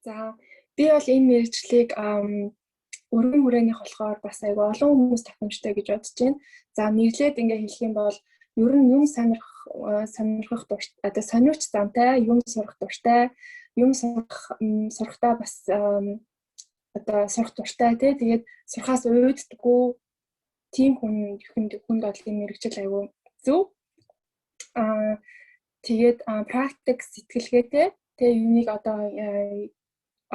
За би бол энэ мэрэгчлийг өргөн хүрээнийх болохоор бас айгүй олон хүмүүс тохиромжтой гэж бодож байна. За нэрлээд ингээ хэлэх юм бол ер нь юм сонирхох дуртай, одоо сониуч замтай, юм сурах дуртай, юм сурах сурахтаа бас одоо сурах дуртай тий тэгээд сурахаас уйддаггүй тийм хүн хүнд хүнд бол энэ мэрэгжил айгүй зөв. Тэгээд практик сэтгэлгээтэй тэгээ юуныг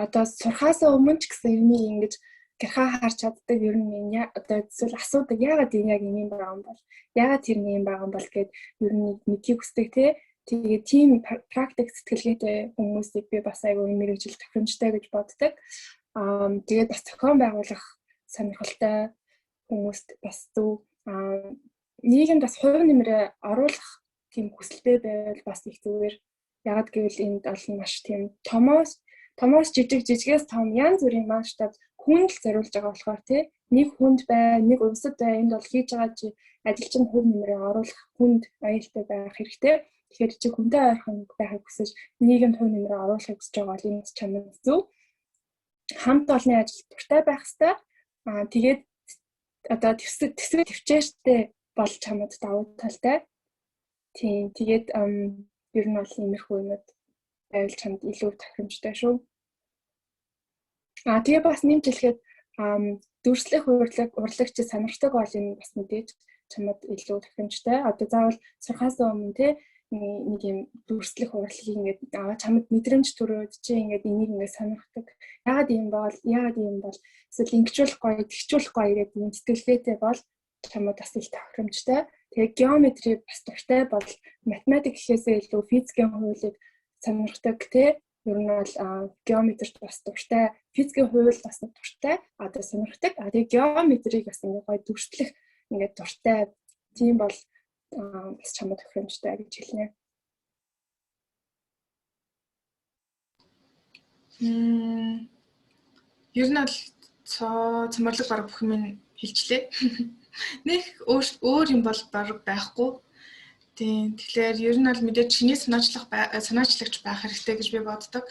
одоо сурахаас өмнө ч гэсэн юуныг ингэж гэрхаа харж чаддаг ер нь энэ одоо эсвэл асуудаг яагаад энэ яг ийм байгаа юм бол яагаад тэр юм байгаа юм бол гэд ер нь мэдхийг хүсдэг тий. Тэгээд тийм практик сэтгэлгээтэй хүмүүсийг би бас айгүй мэрэгжил тохиромжтой гэж боддог. Тэгээд бас зохион байгуулах сонирхолтой хүмүүст бас зөв. Нийгэмд бас хувь нэмрээ оруулах тийм хүсэлтэй байвал бас их зүгээр. Яагаад гэвэл энд бол маш тийм томоос жижиг жижигээс том янз бүрийн масштаб хүнд л зориулж байгаа болохоор тий нэг хүнд бай, нэг улсад бай энд бол хийж байгаа чи ажил чинь хувь нэмрээ оруулах хүнд аюултай байх хэрэгтэй. Тэгэхээр чи хүнтэй ойрхон байхыг хүсэж нийгэмд хувь нэмрээ оруулахыг хүсэж байгаа бол энэ чамд зөв. Хамт олонны ажил дуртай байх хэвээр. Тэгээд одоо твсэг төвчээртэй бол чамд давуу талтай. Тийм тэгээд ер нь бол иймэрхүү юмуд байвал чамд илүү тохиромжтой шүү. Тэгээ бас нэмж хэлэхэд дүрслэх урлагч сонирхдаг бол энэ бас мэдээж чамд илүү тохиромжтой. Одоо заавал сурхаас өмнө те нэг юм дүрслэх урлагийг ингээд чамд мэдрэмж төрөөд чи ингээд энийг ингээд сонирхдаг. Яагаад ийм бол, яагаад ийм бол эсвэл ингэчүүлэх гоё, тэгчүүлэх гоё гэдэг ийм сэтгэлгээтэй бол чамд бас их тохиромжтой. Тэгээ геометри бас дуртай бол математик гэхээсээ илүү физикийн хуулийг сонирхдаг те. Ер нь бол геометрт бас дуртай, физикийн хууль бас дуртай, одоо сонирхдаг. Тэгээ геометрийг бас ингээд гоё дүрслэх ингээд дуртай. Тийм бол бас чамд тохиромжтой гэж хэлнэ. Ер нь бол цоморлог баг бүх юм хэлчлээ. Нэг өөр юм бол баг байхгүй. Тийм. Тэгэхээр ер нь бол мэдээж чиний санаачлагч байх хэрэгтэй гэж би боддог.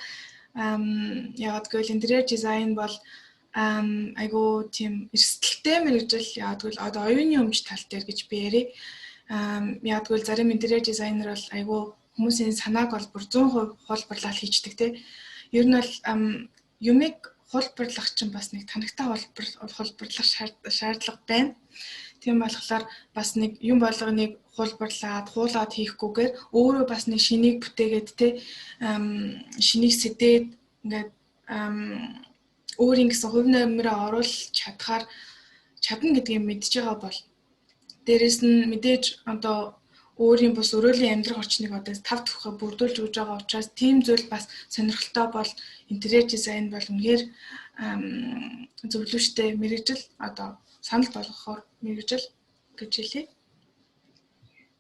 Яагаад гэвэл интерьер дизайн бол айгуу тийм эрсдэлтэй мэргэжил. Яагаад гэвэл одоо оюуны өмч тал дээр гэж би ярив. Яагаад гэвэл зарим интерьер дизайнер бол айгуу хүмүүсийн санааг бол бүр 100% хуулбарлаад хийчдэг те. Ер нь бол юмыг хуулбарлах чинь бас нэг танагтай хуулбарлах шаардлага байна. Тийм болохоор бас нэг юм болгоныг хуулбарлаад, хуулаад хийхгүйгээр өөрөө бас нэг шинийг бүтээгээд те шинийг сэтээд ингээд өөрийн гэсэн хувь нэмрээ оруулах чадхаар чадна гэдгийг мэдж байгаа бол дээрэс нь мэдээж одоо өөрийн бус өрөөлийн амьдрах орчныг одоо тав тухай бүрдүүлж өгж байгаа учраас тийм зүйл бас сонирхолтой бол интерьер дизайн бол үнэхээр зөвлөмжтэй мэргэжил одоо санал болгохоор мэргэжил гэж хэлье.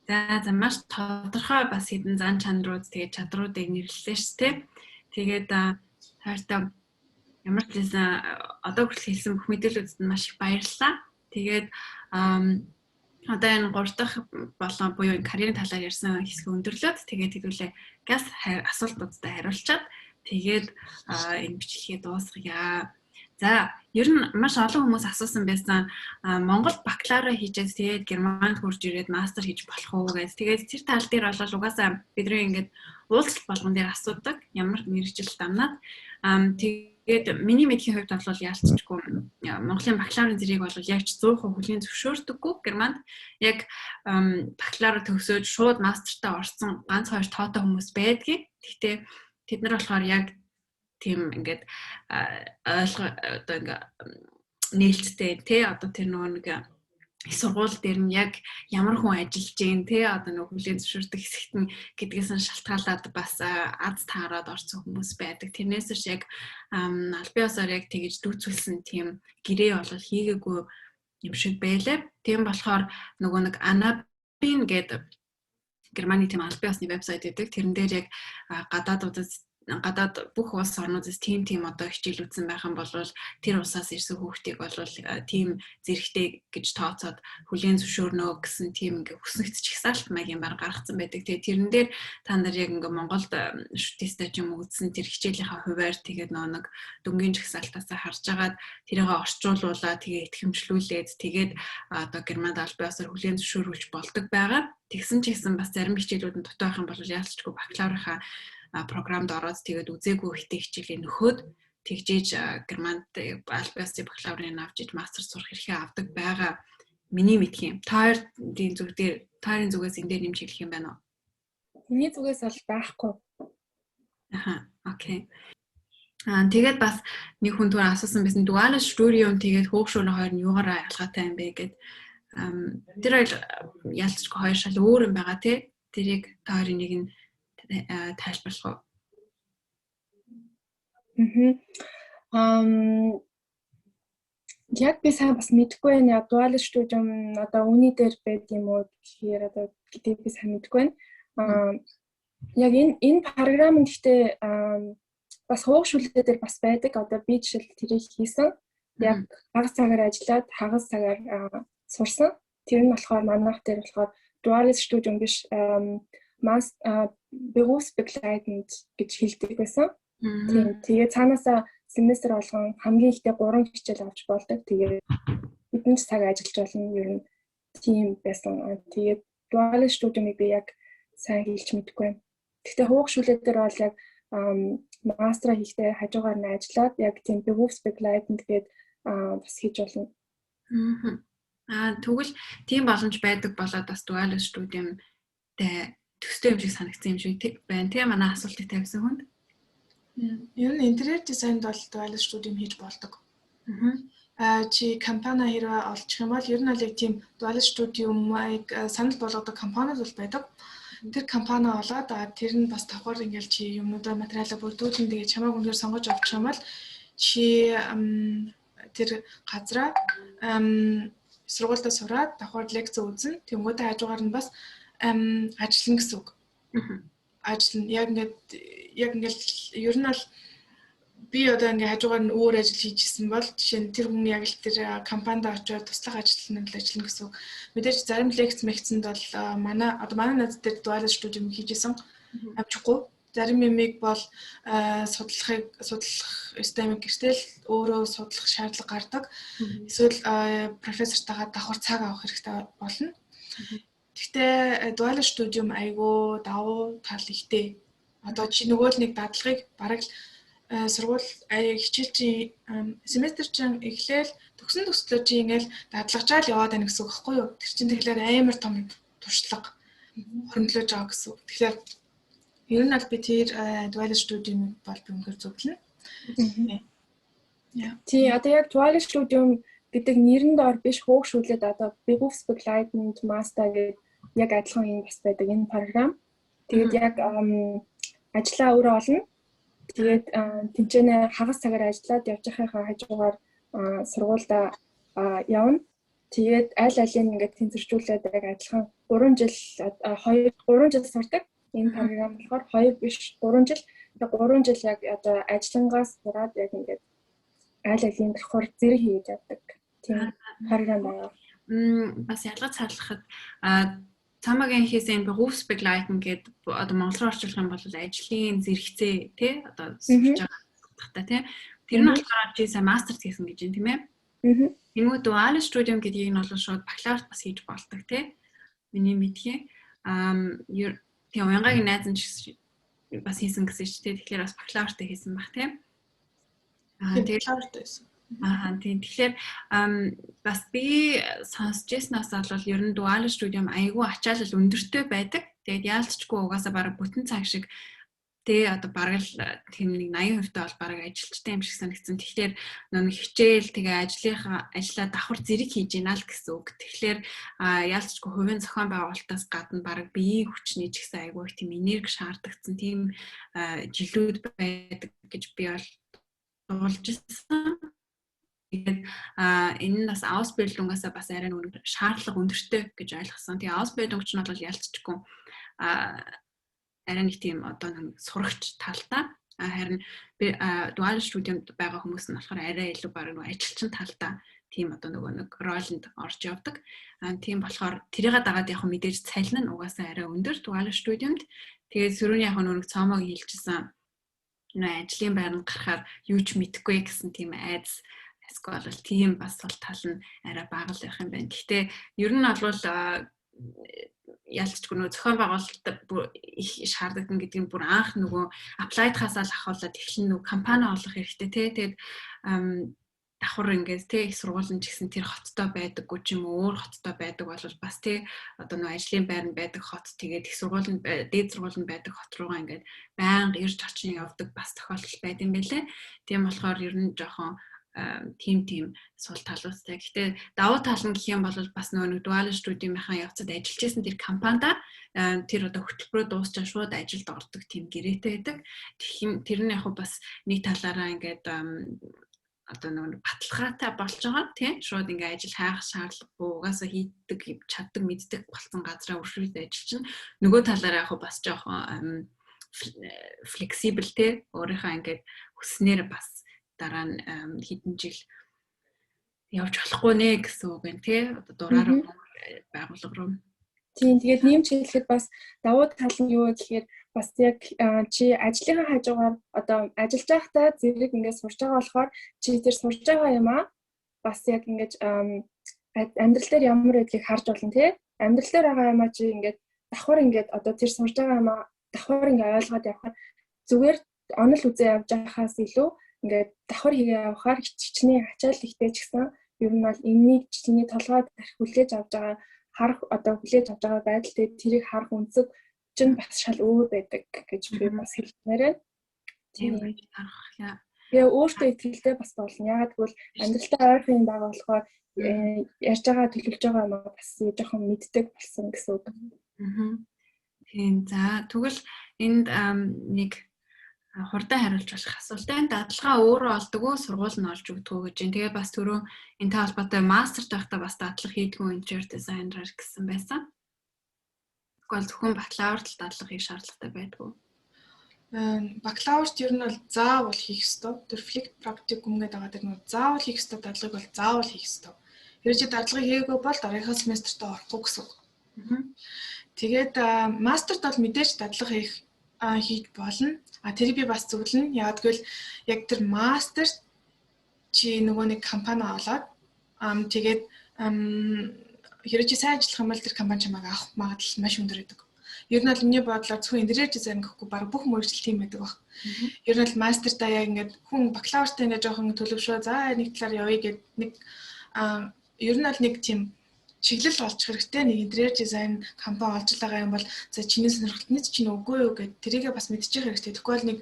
За маш тодорхой бас хэдэн зан чанарууд тэгээд чадруудыг нэрлэлээ шүү дээ. Тэгээд хайртай ямар ч байсан одоо хүртэл хэлсэн бүх мэдээлүүдэд нь маш их баярлалаа. Тэгээд одоо энэ 3 дахь болон буюу энэ карьерийн талаар ярьсан хэсэг өндөрлөөд тэгээд хэдүүлээ газ асуултуудад хариулчаад тэгээд энэ бичлэгээ дуусгая. За ер нь маш олон хүмүүс асуусан байсан. Монгол бакалавра хийжээс тэгээд Германд хурж ирээд мастер хийж болох уу гэж. Тэгээд тэр тал дээр бол угаасаа бидний ингээд уулзалт болгон дээр асуудаг. Ямар мэргэжил дамнаад. Тэгээд миний мэдхийн хувьд бол яалтчгүй Монголын бакалаврын зэрэг бол яг ч 100% хүлээн зөвшөөрдөггүй. Германд яг бакалавра төгсөөд шууд мастертаа орсон ганц хоёр тоотой хүмүүс байдгийг. Гэхдээ тэд нар болохоор яг тийм ингээд ойлгоо одоо ингээ нээлттэй тий одоо тэр нөгөө нэг их сургууль дээр нь яг ямар хүн ажиллаж гин тий одоо нөгөө хүлээн зөвшөөрдөг хэсэгт нь гэдгээс нь шалтгаалаад бас аз таарад орсон хүмүүс байдаг. Тэрнээс биш яг албан ёсоор яг тэгэж дүүцүүлсэн тийм гэрээ бол хийгээгүй юм шиг байлаа. Тийм болохоор нөгөө нэг Anabin гэдэг Германы тийм албан ёсны вебсайт байдаг. Тэрэн дээр яг гадаадуудад гадаад бүх улс орнуудаас тийм одоо хичээл үзсэн байх юм бол тэр улсаас ирсэн хүүхдийг бол тийм зэрэгтэй гэж тооцоод хүлээн зөвшөөрнө гэсэн тийм ингээ хүснэгт чагсаалт маягийн баг гаргацсан байдаг. Тэгээ тэрэн дээр та нар яг ингээ Монголд шүтээстэй ч юм уу үзсэн тэр хичээлийнхаа хувиар тэгээд нөө нэг дөнгийн чагсаалтаас харж агаад тэрийг орчуулуулаа тэгээ итгэмжлүүлээд тэгээд одоо Германд албан ёсоор хүлээн зөвшөөрүүлж болдог байгаа. Тэгсэн ч гэсэн бас зарим хичээлүүд нь дутуу байх юм бол яалтчгүй бакалаврынхаа програмд ороод тэгээд үзээгүй ихтэй хичээлээ нөхөөд тэгжээж Германд албан ёсны бакалаврын авч иж мастер сурах эрхээ авдаг байгаа. Миний мэдх юм. Та хоёрын зүг дээр та хоёрын зүгээс энэ дээр нэмж хэлэх юм байна уу? Миний зүгээс бол байхгүй. Аха, окей. Тэгээд бас нэг хүн түр асуусан байсан. Dual Studium тэгээд хөөгшөөрийн хоёр нь юугаараа ялгаатай юм бэ гэд. Тэр хоёр ялцчгүй хоёр шал өөр юм байгаа тий. Тэрийг та хоёрын нэг нь тайлбарлах уу? Яг би сайн бас мэдэхгүй байна. Яг Dual Studium одоо үүний дээр байд юм уу гэхээр одоо гэдгийг би сайн мэдэхгүй байна. Яг энэ програм нь гэхдээ бас хуугшүүлээ дээр бас байдаг. Одоо би жишээл тэрийг хийсэн. Яг хагас цагаар ажиллаад хагас цагаар сурсан. Тэр нь болохоор манайх дээр болохоор Dual Studium биш мас Berufsbegleitend гэж хэлдэг байсан. Тийм. Тэгээ цаанаасаа семестр болгон хамгийн ихдээ 3 хичээл авч болдог. Тэгээд хэдэн ч цаг ажиллаж болно. Ер нь тийм байсан. Тэгээд Dual Studium-ыг би яг сайн хэлж мэдэхгүй байна. Гэхдээ хуугшүүлээ дээр бол яг Мастера хийхдээ хажуугаар нь ажиллаад яг тийм Berufsbegleitend гээд бас хийж болно. Тэгвэл тийм боломж байдаг болоод бас duales Studium-тэй төстэй юм шиг санагдсан юм шиг байна тийм, манай асуултыг тавьсан хүнд. Ер нь интерьер дизайнд бол duales Studium хийж болдог. Чи компани хэрвээ олчих юм бол ер нь бол яг тийм duales Studium-ыг санал болгодог компаниуд бол байдаг. Тэр компани олоод тэр нь бас давхар ингээл чи юмнуудаа, материалаа бүрдүүлэн, тэгээд чамайг үнээр сонгож авчих юм бол чи тэр газраа сургуульдаа сураад давхар лекц үзнэ. Тэнгүүтээ хажуугаар нь бас ажиллана гэсэн үг. Ажиллана. Яг ингээд ер нь бол би одоо ингээ хажуугаар нь өөр ажил хийж исэн бол жишээ нь тэр хүн яг л тэр компанид очиод туслах ажилтнанд л ажиллана гэсэн үг. Мэдээж зарим лекц мэгцэнд бол манай над дээр duales Studium хийж исэн, амжихгүй. Зарим юмыг бол судлах системийг гэртэл өөрөө судлах шаардлага гардаг. Эсвэл профессортойгоо давхар цаг авах хэрэгтэй болно. Гэхдээ duales Studium айгүй давуу тал ихтэй. Одоо чи нөгөө л нэг дадлагыг бараг л сургууль хичээл чи семестр чинь эхлээл төгсөн төслөө чи ингээл дадлагжаал яваад байна гэсэн үг байхгүй юу? Тэр чинь тэгэхээр амар том туршлага хоримтлож байгаа гэсэн үг. Тэгэхээр ер нь бол би тэр duales Studium бол би үнэхээр зөвлөнө. Тий, одоо яг duales Studium гэдэг нэрэн доор биш, хөөгшүүлээд одоо Berufsbegleitend Master гэдэг яг адилхан энэ бас байдаг энэ програм. Тэгээд яг ажлаа өөрөө олно. Тэгээд тэнцэнэ хагас цагаар ажиллаад явж байхынхаа хажуугаар сургуульдаа явна. Тэгээд аль алийг ингээд тэнцвэржүүлээд яг адилхан 3 жил, 2 3 жил сурдаг. Энэ програм болохоор 2 биш, 3 жил. Тэгээд 3 жил яг одоо ажиллангаас сураад яг ингээд аль алийн давхар зэрэг хийж явдаг. Тийм програм байна. Бас ялгаж сарлахад Цамагийн хийсэн Berufsbegleitend гэдэг одоо монгол руу орчуулах юм бол ажлын зэрэгцээ тий, одоо сурч байгаа утгатай тий. Тэр нь болохоор чи сайн мастер хийсэн гэж юм, тийм ээ. Тэнгүү duales Studium гэдгийг нь бол шууд бакалаврт бас хийж болдог тий. Миний мэдхий. Тийм, уянгагийн найз нь ч бас хийсэн гэсэн чи тий. Тэгэхээр бас бакалавртай хийсэн баг тий. Тэгээд бакалавртай байсан. Аа, тийм. Тэгэхээр бас би сонсч ирснээс бол ер нь duales Studium айгүй ачаалал өндөртэй байдаг. Тэгээд яалтчгүй угаасаа бараг бүтэн цаг шиг тэгээ одоо бараг л тийм нэг 80% та бол бараг ажилчтай юм шиг санагдсан. Тэгэхээр нэг хичээл, тэгээ ажлынхаа ажлаа давхар зэрэг хийж гинэ л гэсэн үг. Тэгэхээр яалтчгүй хувийн зохион байгуулалтаас гадна бараг биеийн хүчний ч гэсэн айгүй их тийм энерги шаардагдсан тийм жилүүд байдаг гэж би бол дуулж ирсэн. Тэгээд энэ нь бас Ausbildung-аас бас арай нэг шаардлага өндөртэй гэж ойлгосон. Тэгээ Ausbildung ч нь бол ялцчихгүй арай нэг тийм одоо нэг сурагч талдаа, харин би duales Studium-д байгаа хүмүүс нь болохоор арай илүү бараг нөгөө ажилчин талдаа тийм одоо нөгөө нэг роллонд орж явдаг. Тийм болохоор тэрийг дагаад яг мэдээж цалин нь угаасаа арай өндөр duales Studium-д. Тэгээд сөрүүний яг нөгөө цоомог хэлжсэн нөө ажлын байранд гарахаар юу ч мэдэхгүй гэсэн тийм айдас эсвэл бол тийм бас бол тал нь арай бага л байх юм байна. Гэхдээ ер нь бол ялцчгүй нөгөө зохион байгуулалт их шаардлагатай гэдэг нь бүр анх нөгөө apply-дахаас л ахуулаад эхлэн нөгөө компани олох хэрэгтэй тий. Тэгээд давхар ингээд тий, их сургууль нь ч гэсэн тэр хоттой байдаггүй ч юм уу, өөр хоттой байдаг бол бас тий, одоо нөгөө ажлын байр нь байдаг хот, тэгээд их сургууль нь, дээд сургууль нь байдаг хот руугаа ингээд байнга ирж очин явдаг бас тохиолдол байд юм байлээ. Тийм болохоор ер нь жоохон тийм сул талуудтай. Гэхдээ давуу тал нь гэх юм бол бас нөгөө нэг duales Studium-ийнхаа явцад ажиллаж исэн тэр компанида тэр одоо хөтөлбөрөө дуусчаа шууд ажилд ордог тийм гэрээтэй байдаг. Тэр нь яг бас нэг талаараа ингээд одоо нөгөө баталгаатай болж байгаа тийм, шууд ингээ ажил хайх шаардлагагүй, угаасаа хийдэг, чаддаг, мэддэг болсон газраа өршөөд ажиллаж чинь. Нөгөө талаараа яг бас жоохон flexible тий, өөрийнхөө ингээд хүснээр бас дараа нь хэдэн жил явж болохгүй нэ гэсэн үг юм тий, одоо дураараа байгууллага руу. Тийм, тэгээд нэмж хэлэхэд бас давуу тал нь юу гэхээр бас яг чи ажлынхаа хажуугаар одоо ажиллаж байхдаа зэрэг ингээд сурж байгаа болохоор чи тэр сурж байгаа юм аа бас яг ингээд амьдрал дээр ямар байдгийг харж болно тий. Амьдрал дээр байгаа юм аа чи ингээд давхар ингээд одоо тэр сурж байгаа юм аа давхар ингээд ойлгоод явахаар зүгээр. Онол үзээ явж байхаас илүү ингээд давхар хийгээ явахаар хичнээн ачаал ихтэй ч гэсэн ер нь бол энэнийг чиний толгой тарих хүлээж авч байгаа харах одоо хүлээж авч байгаа байдал, тэгээд тэрийг харах өнцөг чинь бас шал өөр байдаг гэж би бас хэлмээр байна. Тийм байж харах яа. Тэгээ өөртөө итгэлтэй бас болно. Яагаад гэвэл амьдралтай ойрхон юм байгаа болохоор ярьж байгаа, төлөвлөж байгаа юм бас жоохон мэддэг болсон гэсэн үг. Тийм. За, тэгвэл энд нэг хурдан хариулж болох асуулт байна. Дадлагаа өөрөө олдог уу, сургууль нь олж өгдөг үү гэж. Тэгээ бас түрүү энэтэй холбоотой мастерт байхдаа бас дадлага хийдгүү interior designer гэсэн байсан. Тэгвэл зөвхөн бакалаврт л дадлага хийх шаардлагатай байдгүй. Бакалаврт ер нь бол заавал хийх ёстой. Тэр Pflichtpraktikum гэдэг байгаа, тэр нэг заавал хийх ёстой дадлагыг бол заавал хийх ёстой. Хэрвээ чи дадлагыг хийгээгүй бол дараагийнхаа семестртээ орохгүй гэсэн үг. Тэгээд мастерт бол мэдээж дадлага хийж болно. А тэрийг би бас зөвлөнө. Яагаад гэвэл яг тэр мастерт чи нөгөө нэг компани олоод тэгээд хэрвээ чи сайн ажиллах юм бол тэр компани чамайг авах магадлал маш өндөр байдаг. Ер нь бол миний бодлоор зөвхөн interior design гэхгүй, баг бүх мэргэжил тийм байдаг баг. Ер нь бол мастертаа яг ингээд хүн бакалавртай ингээд жоохон төлөвшөө, за, нэг талаар явъя гэд нэг ер нь бол нэг тийм чиглэл олчих хэрэгтэй. Нэг interior design компани олж байгаа юм бол за, чиний сонирхолтны чинь үгүй юу гэд тэрийгээ бас мэдчих хэрэгтэй. Тэгэхгүй бол нэг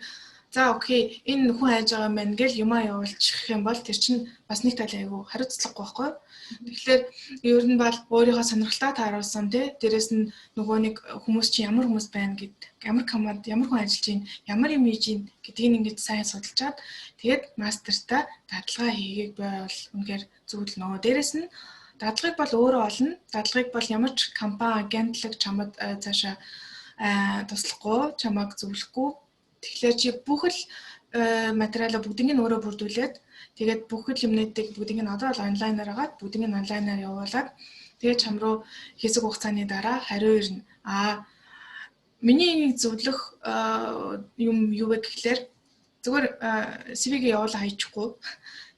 за, okay, энэ хүн хайж байгаа юм байна гэл юмаа явуулчих юм бол тэр чинь бас нэг тал айгүй хариуцлагагүй байхгүй. Тэгэхээр ер нь бол өөрийнхөө сонирхолтой тааруулсан, тий, дээрэс нь нөгөө нэг хүмүүс чинь ямар хүмүүс байна гэд, ямар команд, ямар хүн ажиллаж байна, ямар юм хийж байна гэдгийг ингэж сайн судалчаад тэгээд мастертаа дадлага хийгээг бол үнэхээр зөвлөнө. Дээрэс нь дадлагыг бол өөрөө олно. Дадлагыг бол ямар ч компани, агентлаг чамд цаашаа туслахгүй, чамайг зөвлөхгүй. Тэгэхээр чи бүх л материалаа бүгднийг нь өөрөө бүрдүүлээд, тэгээд бүх л юмнуудыг бүгдийг нь одоо бол онлайнаар агаад, бүгдийг нь онлайнаар явуулаад, тэгээд чам руу хэсэг хугацааны дараа хариу ирнэ. А миний нэг зөвлөх юм юу вэ гэхлээр зүгээр CV-гээ явуулаа хайчихгүй.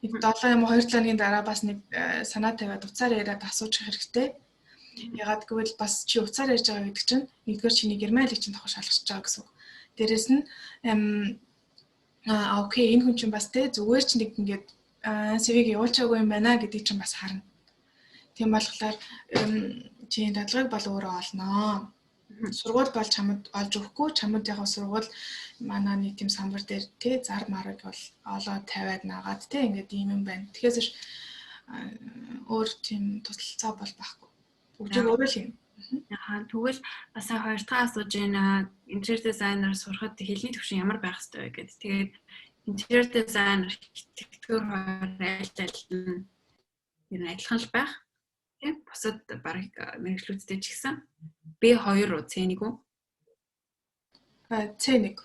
Нэг 7 юм уу 2 7 хоногийн дараа бас нэг санаа тавиад утсаар яриад асуучих хэрэгтэй. Ягаад гэвэл бас чи утсаар ярьж байгаа гэдэг чинь нэгдүгээр чиний герман хэлийг чинь давхар шалгаж байгаа гэсэн үг. Дээрэс нь аа, okay, энэ хүн чинь бас те зүгээр ч нэг ингээд CV-г явуулчаагүй юм байна гэдгийг чинь бас харна. Тийм болохоор чи дадлагыг бол өөрөө олноо. Сургууль бол чамд олж өгөхгүй, чамд яг сургууль манай нэг тийм самбар дээр тий зар марыг бол олоод тавиад нагаад тий ингээд ийм юм байна. Тэгэхээр өөр тийм туслалцаа бол байхгүй. Бүгдийг өөрөө л юм. Аа, тэгвэл бас хоёр дахь асууж байна. Interior designer сурахад хэлний түвшин ямар байх ёстой вэ гэдэг. Тэгээд interior design, архитектур хоёр аль аль нь ер нь адилхан л байх. Тийм, бусад бараг мэргэжлүүдтэй ч гэсэн B2 уу, C1 үү? А, C1.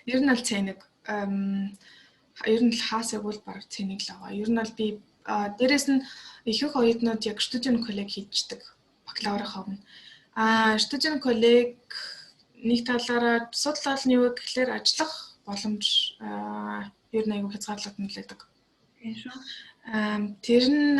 Ер нь бол C1. Ер нь л хаасаг бол бараг C1 л байгаа. Ер нь бол би дээрэс нь ихэнх оюутнууд яг Studienkolleg хийждэг бакалаврынхаа өмнө. А Studienkolleg нэг талаараа асуудал нь юу гэхлээр ажиллах боломж ер нь аягүй хязгаарлагдсан л байдаг. Тийм шүү. Тэр нь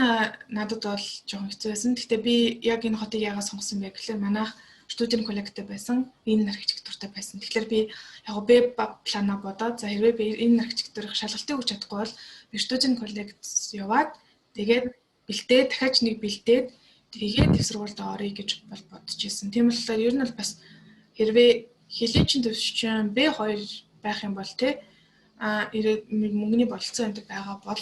надад бол жоохон хэцүү байсан. Гэхдээ би яг энэ хотыг яагаад сонгосон бэ гэхлээр манайх Studienkolleg-тэй байсан, энэ архитектуртай байсан. Тэгэхээр би яг B планаа бодоод, за, хэрвээ би энэ архитектурын шалгалтыг өгч чадахгүй бол би Studienkolleg-т яваад, тэгээд бэлдээ, дахиад нэг бэлдээд, тэгээд их сургуульд оръё гэж бол бодож ирсэн. Тийм болохоор ер нь бол бас хэрвээ хэлний чинь төвшин B2 байх юм бол те мөнгөний бололцоо энэ байгаа бол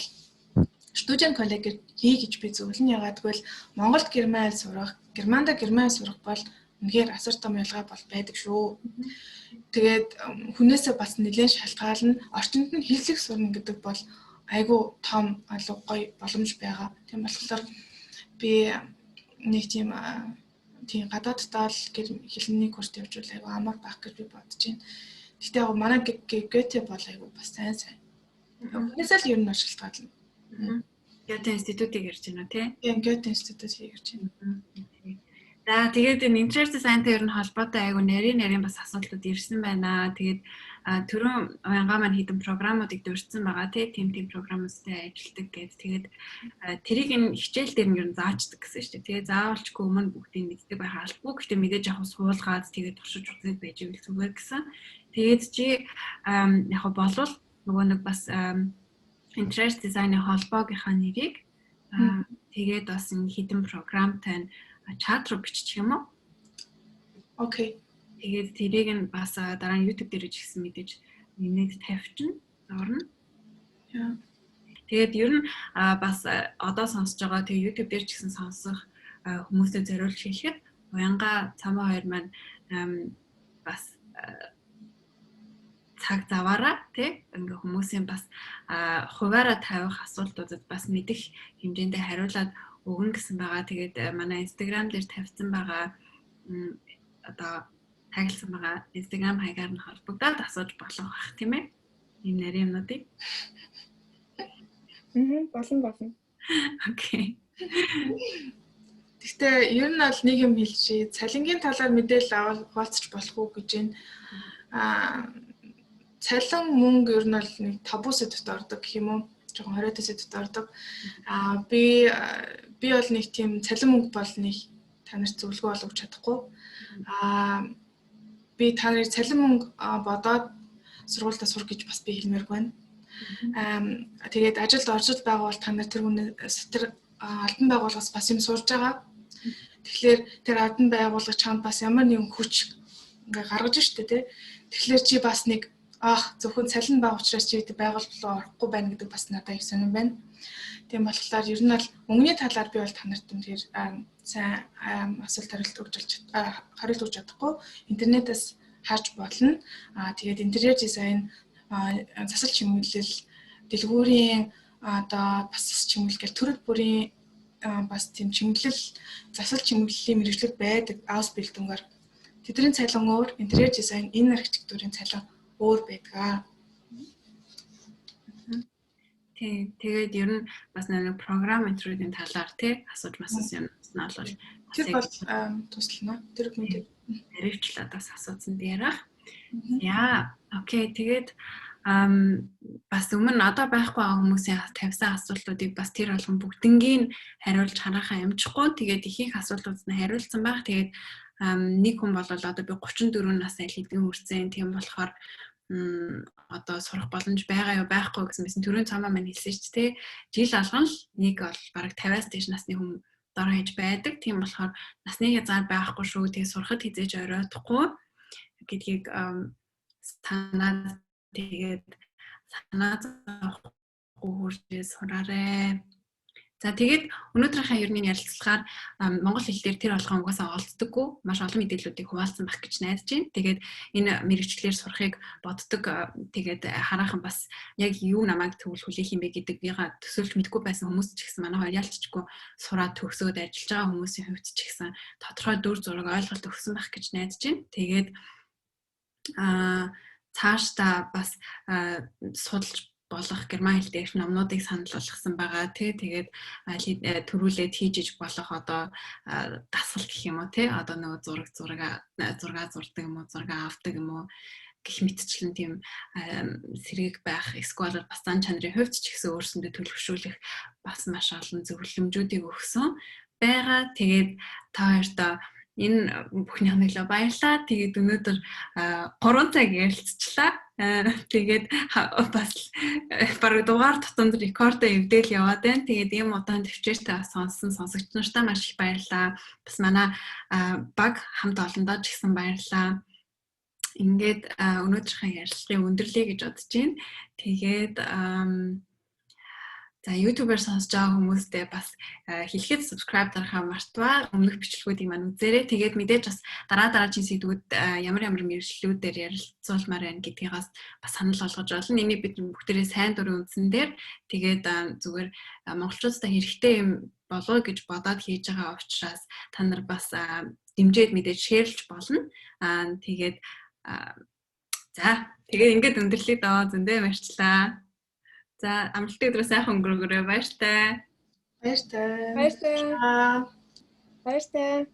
Studienkolleg хий гэж би зөвлөнө. Ягаад гэвэл Монголд герман хэл сурах, Германда герман хэл сурах бол үнэхээр асар том ялгаа бол байдаг шүү. Тэгээд хүнээсээ бас нэлээд шалтгаална. Орчинд нь хэллэг сурна гэдэг бол айгүй том алуу гоё боломж байгаа. Тийм болохоор би нэг тийм гадааддаа л хэлний курст явж бол айгүй амар байх гэж би бодож байна. Гэхдээ яг манай Гёте бол айгүй бас сайн сайн. Хүнээсээ л ер нь шалтгаална. Гёте институтыг ярьж байна уу, тий? Тийм, Гёте институтыг ярьж байна. За, тэгээд энэ interior design-тай ер нь холбоотой айгүй нарийн нарийн бас асуудлууд ирсэн байна. Тэгээд Түрүүн уянгаа маань хэдэн програмуудыг дурдсан байгаа тий, тим тим програмуудтай ажилладаг гэд. Тэгээд тэрийг энэ хичээл дээр нь ер нь заачдаг гэсэн шүү дээ. Тэгээд заавалчгүй өмнө бүгдийг мэддэг байх албагүй. Гэхдээ мэдээж яг суулгаад тэгээд туршиж үзээд байж ивэл зүгээр гэсэн. Тэгээд чи яг болвол нөгөө нэг бас интерьер дизайны холбоогийнхаа нэрийг, тэгээд бас энэ хэдэн програмтай чат руу бичих юм уу? Окей. Тэгээд тэрийг нь бас дараа нь YouTube дээр ч гэсэн мэдээж нэмээд тавьчихна. Орно. Тэгээд ер нь бас одоо сонсож байгаа, тэгээд YouTube дээр ч гэсэн сонсох хүмүүстэй зориулж хэлэхэд уянга цамаа хоёр маань бас цаг заваараа тий ингээ хүмүүсийн бас хуваараа тавих асуултуудад бас мэдэх хэмжээндээ хариулаад өгнө гэсэн байгаа. Тэгээд манай Instagram дээр тавьсан байгаа, одоо тагласан байгаа Instagram хаягаар нь холбогдоод асууж болох бах, тийм ээ. Энэ нарийн юмнуудыг. Аа, болно болно. Окей. Гэхдээ ер нь бол нэг юм хэлчихье. Цалингийн талаар мэдээлэл авал хуваалцах болох уу гэж байна. Цалин мөнгө ер нь бол нэг табу сэдвт ордог гэх юм уу? Жоохон хориотой сэдвт ордог. Би бол нэг тийм цалин мөнгө бол нэг та нарт зөвлөгөө олгож чадахгүй. Би та нарыг цалин мөнгө бодоод сургуультаа сур гэж бас би хэлмээргүй байна. Тэгээд ажилд орж байгаа бол та нар тэр хүнээс, тэр албан байгууллагаас бас юм сурж байгаа. Тэгэхээр тэр албан байгууллага чамд бас ямар нэгэн хүч ингээ гаргаж штэ, тий. Тэгэхээр чи бас нэг аах зөвхөн цалин бага учраас чи байгууллага руу орохгүй байна гэдэг бас надад их сонирн байна. Тийм болохоор ер нь бол мөнгөний талаар би бол та нарт үнэхээр сайн асуулт хариулт өгч чадахгүй, интернетээс харж болно. Тэгээд интерьер дизайн, засал чимэглэл, дэлгүүрийн одоо бас чимэглэл гэл төрөл бүрийн бас тийм чимэглэл, засал чимэглэлийн мэргэжлүүд байдаг Ausbildung-аар. Тэдний цалин өөр, интерьер дизайн, энэ архитектурын цалин өөр байдаг. Тий, тэгээд ер нь бас нэг програм интерьерийн талаар тий асууж масуусан юм нь бол тэр бол туслана. Тэр мэдээ. Хариучлаад бас асуусан дээр ах. Яа, окей. Тэгээд бас өмнө одоо байхгүй хүмүүсийн тавьсан асуултуудыг бас тэр болгон бүгднгийн хариулж харахаа амжихгүй. Тэгээд ихэнх асуултууд нь хариулсан байх. Тэгээд нэг хүн бол одоо би 34 нас аль хэдийн хүрсэн. Тийм болохоор одоо сурах боломж байгаа юу, байхгүй гэсэн мэсэн түрүүн цамаа маань хэлсэн шүү дээ. Жил алган л нэг бол бараг 50-аас дээш насны хүн дор хаяж байдаг. Тийм болохоор насны хязгаар байхгүй шүү. Тэгээ сурахад хизээж оройтхгүй гэдгийг санаад, тэгээд санаа зовхгүй хурж сураарэ. За, тэгээд өнөөдрийнхээ ер нь ярилцлагаар монгол хэл дээр тэр болгон угаасаа олддоггүй маш олон мэдээллүүдийг хуваалцсан байх гэж найдаж байна. Тэгээд энэ мэргэжлээр сурахыг боддог, тэгээд хараахан бас яг юу намайг тэгвэл хүлээх юм бэ гэдгийг төсөөлж мэдэхгүй байсан хүмүүс ч гэсэн, манай хоёр ялцчгүй сураад төгсөөд ажиллаж байгаа хүмүүсийн хувьд ч гэсэн тодорхой дүр зураг, ойлголт өгсөн байх гэж найдаж байна. Тэгээд цаашдаа бас судалж болох герман хэл дээрх номнуудыг санал болгосон байгаа, тий. Тэгээд төрүүлээд хийж иж болох одоо дасгал гэх юм уу, тий, одоо нөгөө зураг зураг зурдаг юм уу, зураг авдаг юм уу гэх мэтчлэн тийм сэргийг байх, эсвэл бас зан чанарын хувьд ч гэсэн өөрсөндөө төлөвшүүлэх бас маш олон зөвлөмжүүдийг өгсөн байгаа. Тэгээд та хоёртоо энэ бүхнийх нөлөө баярлаа. Тэгээд өнөөдөр 3 цаг ярилцчлаа. Тэгээд бас бараг дугаар тутамд рекордоо эвдээл яваад байна. Тэгээд ийм удаан төвчээртэй сонссон сонсогч нартай маш их баярлаа. Бас манай баг хамт олондоо ч гэсэн баярлаа. Ингээд өнөөдрийнхээ ярилцлагыг өндөрлөе гэж бодож байна. Тэгээд за, YouTube-аар сонсож байгаа хүмүүстээ бас хэлэхэд subscribe дарахаа мартваа. Өмнөх бичлэгүүдийг маань үзээрэй. Тэгээд мэдээж бас дараа дараагийн сэдвүүд ямар ямар мэргэжлүүдээр ярилцуулмаар байна гэдгийгээс бас санал болгож болно. Энийг бид бүгдээрээ сайн дурын үндсэн дээр тэгээд зүгээр монголчуудад хэрэгтэй юм болоо гэж бодоод хийж байгаа учраас та нар бас дэмжиж мэдээж share-лж болно. Тэгээд за, тэгээд ингээд өндөрлөе доо, зөндөө баярлалаа. За, амралтын өдрөө сайхан өнгөрөөгөөрэй. Баяртай. Баяртай. Баяртай. Баяртай.